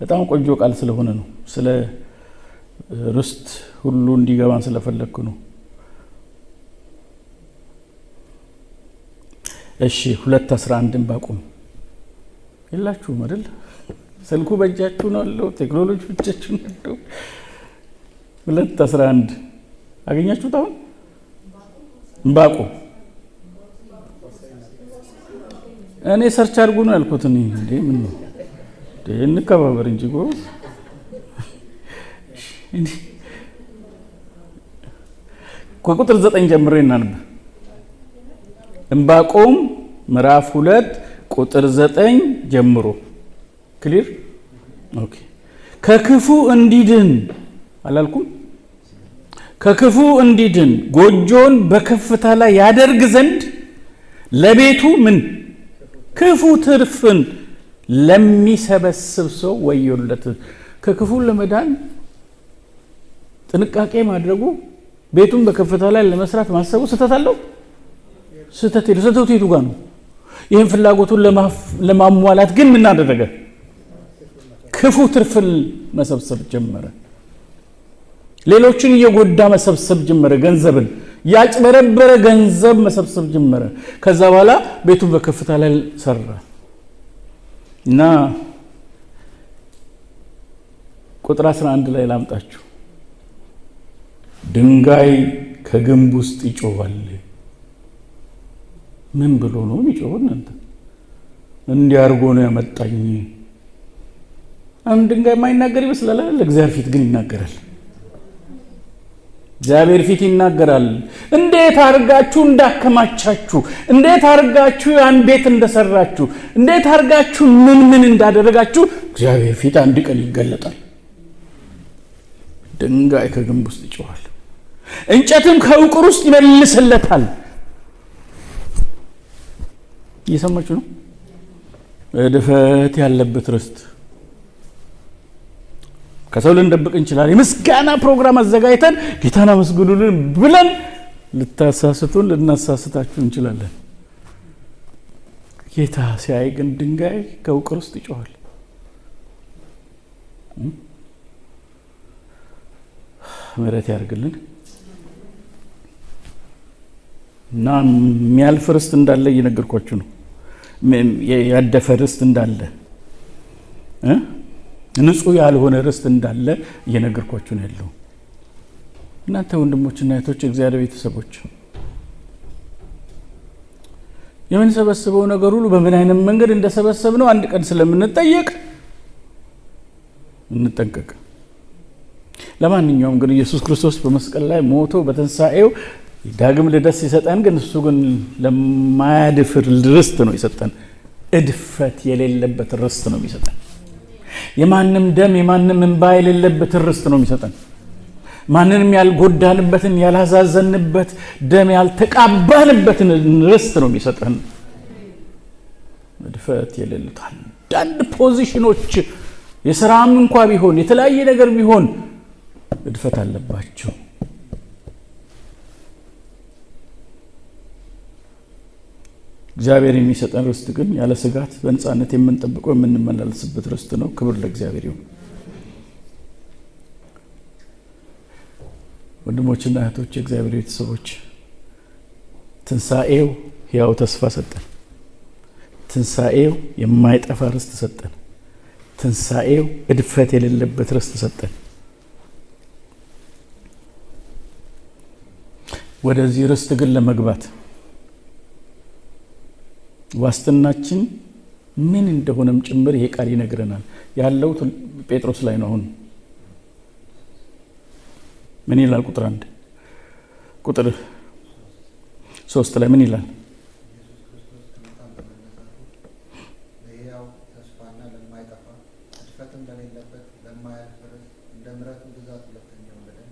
በጣም ቆንጆ ቃል ስለሆነ ነው፣ ስለ ርስት ሁሉ እንዲገባን ስለፈለኩ ነው። እሺ 2:11 ባቆም የላችሁም አይደል? ስልኩ በእጃችሁ ነው ያለው፣ ቴክኖሎጂ በእጃችሁ ነው ያለው። 2:11 አገኛችሁት? አሁን ዕንባቆም እኔ search አድርጉ ነው ያልኩት። እኔ እንዴ ምን ነው እንከባበር እንጂ ጎበዝ። ከቁጥር 9 ጀምሬ እናንብ። ዕንባቆም ምዕራፍ 2 ቁጥር 9 ጀምሮ clear። okay። ከክፉ እንዲድን አላልኩም? ከክፉ እንዲድን ጎጆን በከፍታ ላይ ያደርግ ዘንድ ለቤቱ ምን ክፉ ትርፍን ለሚሰበስብ ሰው ወዮለት። ከክፉ ለመዳን ጥንቃቄ ማድረጉ ቤቱን በከፍታ ላይ ለመስራት ማሰቡ ስህተት አለው? ስህተት የለው። ስህተቱ የቱ ጋር ነው? ይህን ፍላጎቱን ለማሟላት ግን ምን አደረገ? ክፉ ትርፍን መሰብሰብ ጀመረ። ሌሎችን እየጎዳ መሰብሰብ ጀመረ። ገንዘብን ያጭበረበረ ገንዘብ መሰብሰብ ጀመረ። ከዛ በኋላ ቤቱን በከፍታ ላይ ሰራ እና ቁጥር 11 ላይ ላምጣችሁ። ድንጋይ ከግንብ ውስጥ ይጮኻል። ምን ብሎ ነው የሚጮኸው? እናንተ እንዲያርጎ ነው ያመጣኝ። አሁን ድንጋይ የማይናገር ይመስላል አይደል? እግዚአብሔር ፊት ግን ይናገራል። እግዚአብሔር ፊት ይናገራል። እንዴት አድርጋችሁ እንዳከማቻችሁ፣ እንዴት አድርጋችሁ ያን ቤት እንደሰራችሁ፣ እንዴት አድርጋችሁ ምን ምን እንዳደረጋችሁ እግዚአብሔር ፊት አንድ ቀን ይገለጣል። ድንጋይ ከግንብ ውስጥ ይጮሃል፣ እንጨትም ከውቅር ውስጥ ይመልስለታል። እየሰማችሁ ነው? እድፈት ያለበት ርስት ከሰው ልንደብቅ እንችላለን። የምስጋና ፕሮግራም አዘጋጅተን ጌታን አመስግኑልን ብለን ልታሳስቱን ልናሳስታችሁ እንችላለን። ጌታ ሲያይ ግን ድንጋይ ከውቅር ውስጥ ይጮሃል። ምሕረት ያድርግልን እና የሚያልፍ ርስት እንዳለ እየነገርኳችሁ ነው። ያደፈ ርስት እንዳለ፣ ንጹህ ያልሆነ ርስት እንዳለ እየነገርኳችሁ ነው ያለው። እናንተ ወንድሞችና እህቶች፣ የእግዚአብሔር ቤተሰቦች፣ የምንሰበስበው ነገር ሁሉ በምን አይነት መንገድ እንደሰበሰብነው አንድ ቀን ስለምንጠየቅ እንጠንቀቅ። ለማንኛውም ግን ኢየሱስ ክርስቶስ በመስቀል ላይ ሞቶ በትንሣኤው ዳግም ልደት ሲሰጠን ግን እሱ ግን ለማያድፍ ርስት ነው የሰጠን። እድፈት የሌለበት ርስት ነው የሚሰጠን። የማንም ደም የማንም እንባ የሌለበት ርስት ነው የሚሰጠን። ማንንም ያልጎዳንበትን፣ ያላሳዘንበት፣ ደም ያልተቃባንበትን ርስት ነው የሚሰጠን። እድፈት የሌለበት፣ አንዳንድ ፖዚሽኖች የስራም እንኳ ቢሆን የተለያየ ነገር ቢሆን እድፈት አለባቸው። እግዚአብሔር የሚሰጠን ርስት ግን ያለ ስጋት በነፃነት የምንጠብቀው የምንመላለስበት ርስት ነው። ክብር ለእግዚአብሔር ይሁን። ወንድሞችና እህቶች፣ የእግዚአብሔር ቤተሰቦች፣ ትንሣኤው ሕያው ተስፋ ሰጠን። ትንሣኤው የማይጠፋ ርስት ሰጠን። ትንሣኤው እድፈት የሌለበት ርስት ሰጠን። ወደዚህ ርስት ግን ለመግባት ዋስትናችን ምን እንደሆነም ጭምር ይሄ ቃል ይነግረናል። ያለው ጴጥሮስ ላይ ነው። አሁን ምን ይላል? ቁጥር 1 ቁጥር 3 ላይ ምን ይላል? ኢየሱስ ክርስቶስ ከሙታን በመነሳቱ ለሕያው ተስፋና ለማይጠፋ እድፈትም ለሌለበት ለማያልፍ ርስት እንደ ምሕረቱ ብዛት ሁለተኛ የወለደን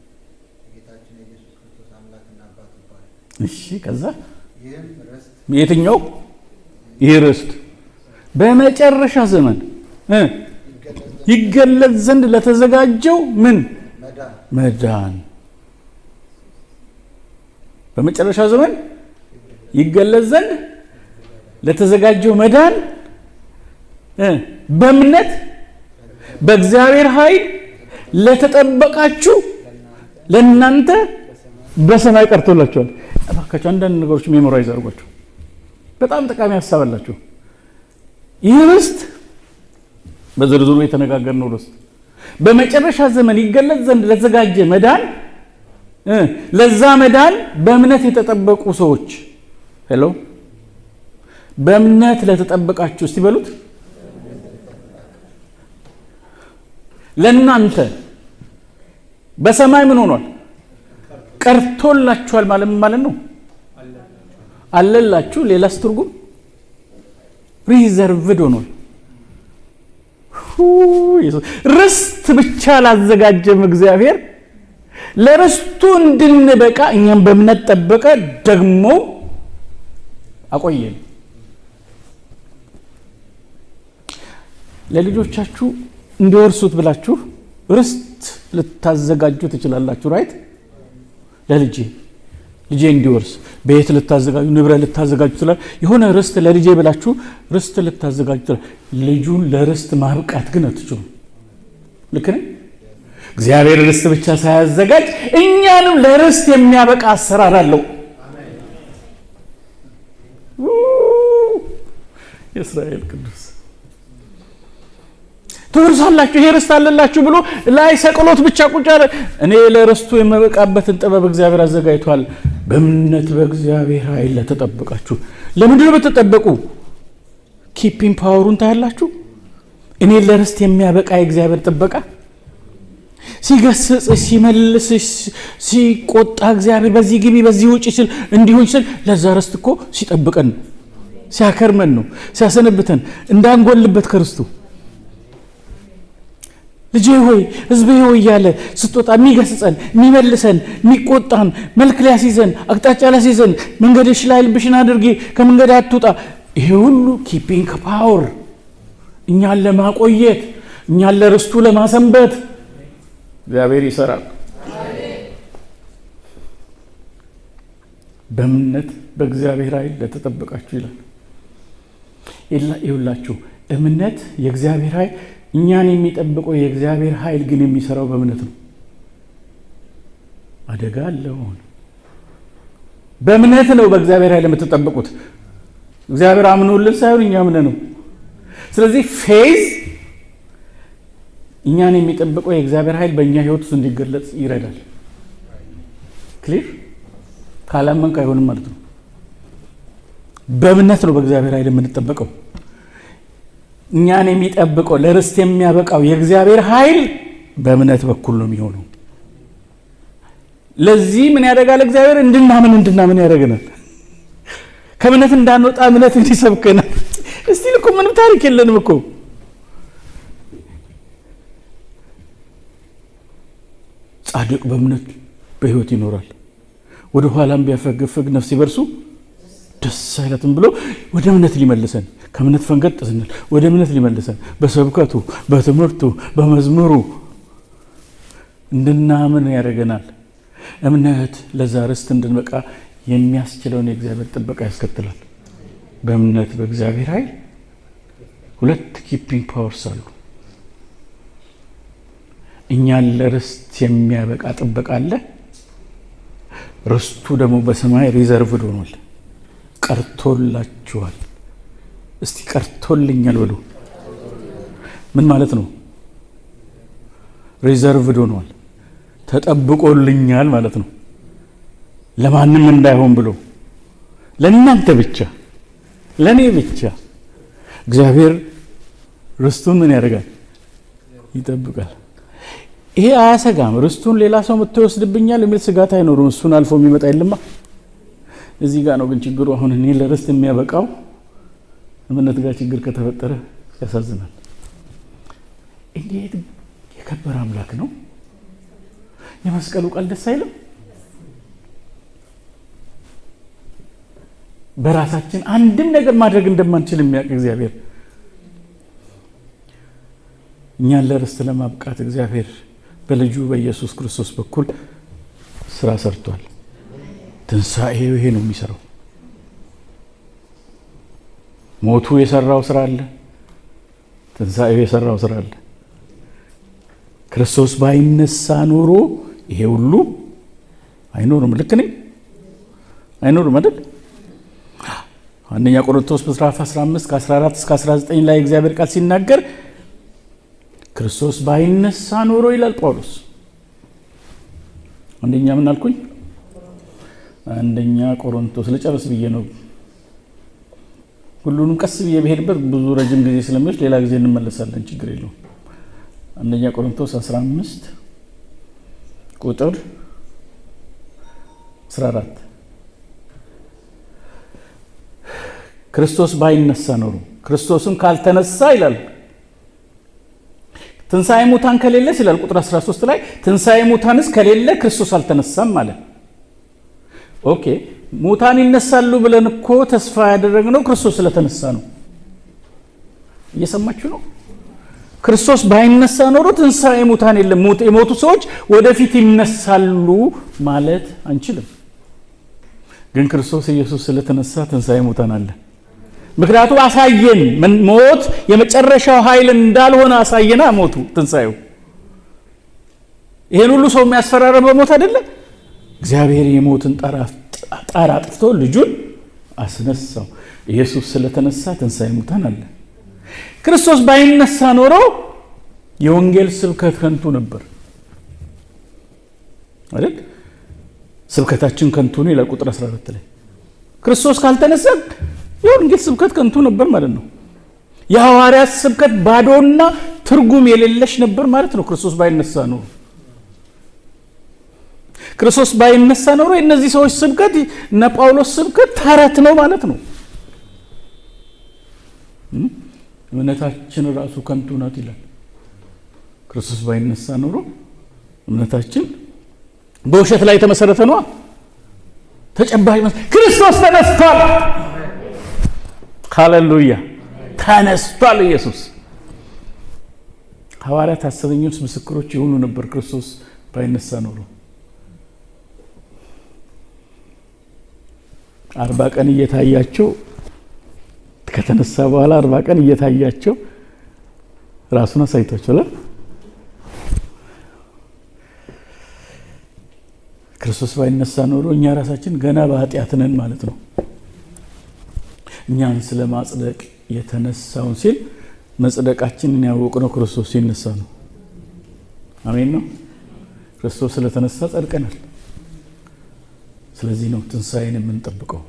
የጌታችን የኢየሱስ ክርስቶስ አምላክና አባት ይባረክ። እሺ፣ ከዛ ይህም ርስት የትኛው ይህ ርስት በመጨረሻ ዘመን ይገለጽ ይገለጥ ዘንድ ለተዘጋጀው ምን መዳን መዳን። በመጨረሻ ዘመን ይገለጽ ዘንድ ለተዘጋጀው መዳን በእምነት በእግዚአብሔር ኃይል ለተጠበቃችሁ ለእናንተ በሰማይ ቀርቶላችኋል። እባካችሁ አንዳንድ ነገሮች memorize አድርጓቸው። በጣም ጠቃሚ ሀሳብ አላቸው። ይህ ርስት በዝርዝሩ የተነጋገርነው ርስት በመጨረሻ ዘመን ይገለጽ ዘንድ ለተዘጋጀ መዳን፣ ለዛ መዳን በእምነት የተጠበቁ ሰዎች፣ hello፣ በእምነት ለተጠበቃችሁ እስቲ በሉት፣ ለእናንተ በሰማይ ምን ሆኗል? ቀርቶላችኋል ማለት ምን ማለት ነው? አለላችሁ። ሌላስ ትርጉም reserved ሆኗል። ርስት ብቻ አላዘጋጀም እግዚአብሔር። ለርስቱ እንድንበቃ እኛም በእምነት ጠበቀ፣ ደግሞ አቆየን። ለልጆቻችሁ እንዲወርሱት ብላችሁ ርስት ልታዘጋጁ ትችላላችሁ። Right? ለልጄ ልጄ እንዲወርስ ቤት ልታዘጋጁ፣ ንብረት ልታዘጋጁ ትችላል። የሆነ ርስት ለልጄ ብላችሁ ርስት ልታዘጋጁ ትችላል። ልጁን ለርስት ማብቃት ግን አትችሉም። ልክ ነኝ? እግዚአብሔር ርስት ብቻ ሳያዘጋጅ እኛንም ለርስት የሚያበቃ አሰራር አለው። የእስራኤል ቅዱስ ትወርሳላችሁ፣ ይሄ ርስት አለላችሁ ብሎ ላይ ሰቅሎት ብቻ ቁጭ አለ። እኔ ለርስቱ የምበቃበትን ጥበብ እግዚአብሔር አዘጋጅቷል። በእምነት በእግዚአብሔር ኃይል ለተጠበቃችሁ። ለምንድን ነው በተጠበቁ? Keeping power ኡን ታያላችሁ። እኔ ለርስት የሚያበቃ የእግዚአብሔር ጥበቃ። ሲገስጽሽ፣ ሲመልስሽ፣ ሲቆጣ እግዚአብሔር በዚህ ግቢ በዚህ ውጭ ሲል እንዲሆን ሲል ለዛ ርስት እኮ ሲጠብቀን ነው፣ ሲያከርመን ነው፣ ሲያሰነብተን እንዳንጎልበት ከርስቱ። ልጄ ሆይ፣ ሕዝቤ ሆይ እያለ ስትወጣ የሚገስጸን፣ የሚመልሰን፣ የሚቆጣን፣ መልክ ሊያስይዘን፣ አቅጣጫ ሊያስይዘን፣ መንገድሽ ላይ ልብሽን አድርጊ፣ ከመንገድ አትውጣ። ይሄ ሁሉ keeping power እኛን ለማቆየት፣ እኛን ለርስቱ ለማሰንበት እግዚአብሔር ይሰራል። በእምነት በእግዚአብሔር ኃይል ለተጠበቃችሁ ይላል። ይሁላችሁ እምነት የእግዚአብሔር ኃይል እኛን የሚጠብቀው የእግዚአብሔር ኃይል ግን የሚሰራው በእምነት ነው። አደጋ አለው። በእምነት ነው በእግዚአብሔር ኃይል የምትጠብቁት። እግዚአብሔር አምኖልን ሳይሆን እኛ አምነን ነው። ስለዚህ faith እኛን የሚጠብቀው የእግዚአብሔር ኃይል በእኛ ሕይወት ውስጥ እንዲገለጽ ይረዳል። Clear? ካላመንክ አይሆንም ማለት ነው። በእምነት ነው በእግዚአብሔር ኃይል የምንጠበቀው። እኛን የሚጠብቀው፣ ለርስት የሚያበቃው የእግዚአብሔር ኃይል በእምነት በኩል ነው የሚሆነው። ለዚህ ምን ያደርጋል? እግዚአብሔር እንድናምን ያደርገናል። ከእምነት እንዳንወጣ እምነት እንዲሰብከናል። እስቲ እኮ ምንም ታሪክ የለንም እኮ። ጻድቅ በእምነት በሕይወት ይኖራል፣ ወደ ኋላም ቢያፈገፍግ ነፍሴ በእርሱ ደስ አይላትም ብሎ ወደ እምነት ሊመልሰን፣ ከእምነት ፈንገጥ ስንል ወደ እምነት ሊመልሰን በስብከቱ፣ በትምህርቱ፣ በመዝሙሩ እንድናምን ያደርገናል። እምነት ለዛ ርስት እንድንበቃ የሚያስችለውን የእግዚአብሔር ጥበቃ ያስከትላል። በእምነት በእግዚአብሔር ኃይል ሁለት keeping powers አሉ። እኛን ለርስት የሚያበቃ ጥበቃ አለ። ርስቱ ደግሞ በሰማይ reserved ሆኗል፣ ቀርቶላችኋል። እስቲ ቀርቶልኛል በሉ። ምን ማለት ነው? Reserved ሆኗል፣ ተጠብቆልኛል ማለት ነው። ለማንም እንዳይሆን ብሎ ለእናንተ ብቻ፣ ለእኔ ብቻ እግዚአብሔር ርስቱን ምን ያደርጋል? ይጠብቃል። ይሄ አያሰጋም። ርስቱን ሌላ ሰው መጥቶ ይወስድብኛል የሚል ስጋት አይኖርም። እሱን አልፎ የሚመጣ የለማ። እዚህ ጋር ነው ግን ችግሩ። አሁን እኔ ለርስት የሚያበቃው እምነት ጋር ችግር ከተፈጠረ ያሳዝናል። እንዴት የከበረ አምላክ ነው! የመስቀሉ ቃል ደስ አይልም? በራሳችን አንድም ነገር ማድረግ እንደማንችል የሚያውቅ እግዚአብሔር እኛን ለርስት ለማብቃት እግዚአብሔር በልጁ በኢየሱስ ክርስቶስ በኩል ስራ ሰርቷል። ትንሣኤው ይሄ ነው የሚሰራው። ሞቱ የሰራው ስራ አለ፣ ትንሣኤው የሰራው ስራ አለ። ክርስቶስ ባይነሳ ኖሮ ይሄ ሁሉ አይኖርም። ልክ ነኝ? አይኖርም አይደል? አንደኛ ቆሮንቶስ ምዕራፍ 15 ከ14 እስከ 19 ላይ እግዚአብሔር ቃል ሲናገር ክርስቶስ ባይነሳ ኖሮ ይላል ጳውሎስ። አንደኛ ምን አልኩኝ? አንደኛ ቆሮንቶስ ልጨርስ ብዬ ነው። ሁሉንም ቀስ ብዬ ብሄድበት ብዙ ረጅም ጊዜ ስለሚወስድ ሌላ ጊዜ እንመለሳለን፣ ችግር የለውም። አንደኛ ቆሮንቶስ 15 ቁጥር 14 ክርስቶስ ባይነሳ ኖሮ፣ ክርስቶስም ካልተነሳ ይላል፣ ትንሣኤ ሙታን ከሌለስ ይላል ቁጥር 13 ላይ፣ ትንሣኤ ሙታንስ ከሌለ ክርስቶስ አልተነሳም ማለት። Okay፣ ሙታን ይነሳሉ ብለን እኮ ተስፋ ያደረግነው ክርስቶስ ስለተነሳ ነው። እየሰማችሁ ነው? ክርስቶስ ባይነሳ ኖሮ ትንሣኤ ሙታን የለም። የሞቱ ሰዎች ወደፊት ይነሳሉ ማለት አንችልም። ግን ክርስቶስ ኢየሱስ ስለተነሳ ትንሣኤ ሙታን አለ። ምክንያቱም አሳየን፣ ሞት የመጨረሻው ኃይል እንዳልሆነ አሳየና ሞቱ ትንሣኤው። ይሄን ሁሉ ሰው የሚያስፈራራ በሞት አይደለ? እግዚአብሔር የሞትን ጣር አጥፍቶ ልጁን አስነሳው። ኢየሱስ ስለተነሳ ትንሣኤ ሙታን አለ። ክርስቶስ ባይነሳ ኖሮ የወንጌል ስብከት ከንቱ ነበር አይደል? ስብከታችን ከንቱ ነው ይላል ቁጥር 14 ላይ። ክርስቶስ ካልተነሳ የወንጌል ስብከት ከንቱ ነበር ማለት ነው። የሐዋርያት ስብከት ባዶና ትርጉም የሌለሽ ነበር ማለት ነው ክርስቶስ ባይነሳ ኖሮ። ክርስቶስ ባይነሳ ኖሮ የእነዚህ ሰዎች ስብከት እነ ጳውሎስ ስብከት ተረት ነው ማለት ነው። እምነታችን ራሱ ከንቱ ናት ይላል። ክርስቶስ ባይነሳ ኖሮ እምነታችን በውሸት ላይ የተመሰረተ ነው። ተጨባጭ ክርስቶስ ተነስቷል። ሃሌሉያ ተነስቷል ኢየሱስ። ሐዋርያት ሐሰተኞች ምስክሮች የሆኑ ነበር ክርስቶስ ባይነሳ ኖሮ። 40 ቀን እየታያቸው ከተነሳ በኋላ 40 ቀን እየታያቸው ራሱን አሳይቷቸዋል። ክርስቶስ ባይነሳ ኖሮ እኛ ራሳችን ገና በኃጢአት ነን ማለት ነው። እኛን ስለማጽደቅ የተነሳውን ሲል መጽደቃችንን ያወቅነው ክርስቶስ ሲነሳ ነው። አሜን ነው። ክርስቶስ ስለተነሳ ጸድቀናል። ስለዚህ ነው ትንሣኤን የምንጠብቀው።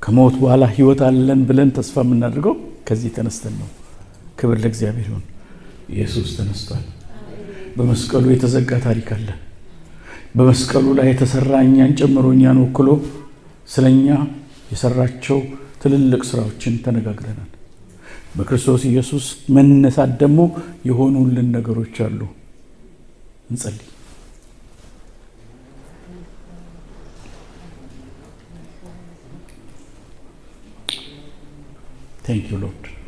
ከሞት በኋላ ሕይወት አለን ብለን ተስፋ የምናደርገው ከዚህ ተነስተን ነው። ክብር ለእግዚአብሔር ይሁን። ኢየሱስ ተነስቷል። በመስቀሉ የተዘጋ ታሪክ አለ። በመስቀሉ ላይ የተሰራ እኛን ጨምሮ እኛን ወክሎ ስለኛ የሰራቸው ትልልቅ ስራዎችን ተነጋግረናል። በክርስቶስ ኢየሱስ መነሳት ደግሞ የሆኑልን ነገሮች አሉ። እንጸልይ። Thank you, Lord.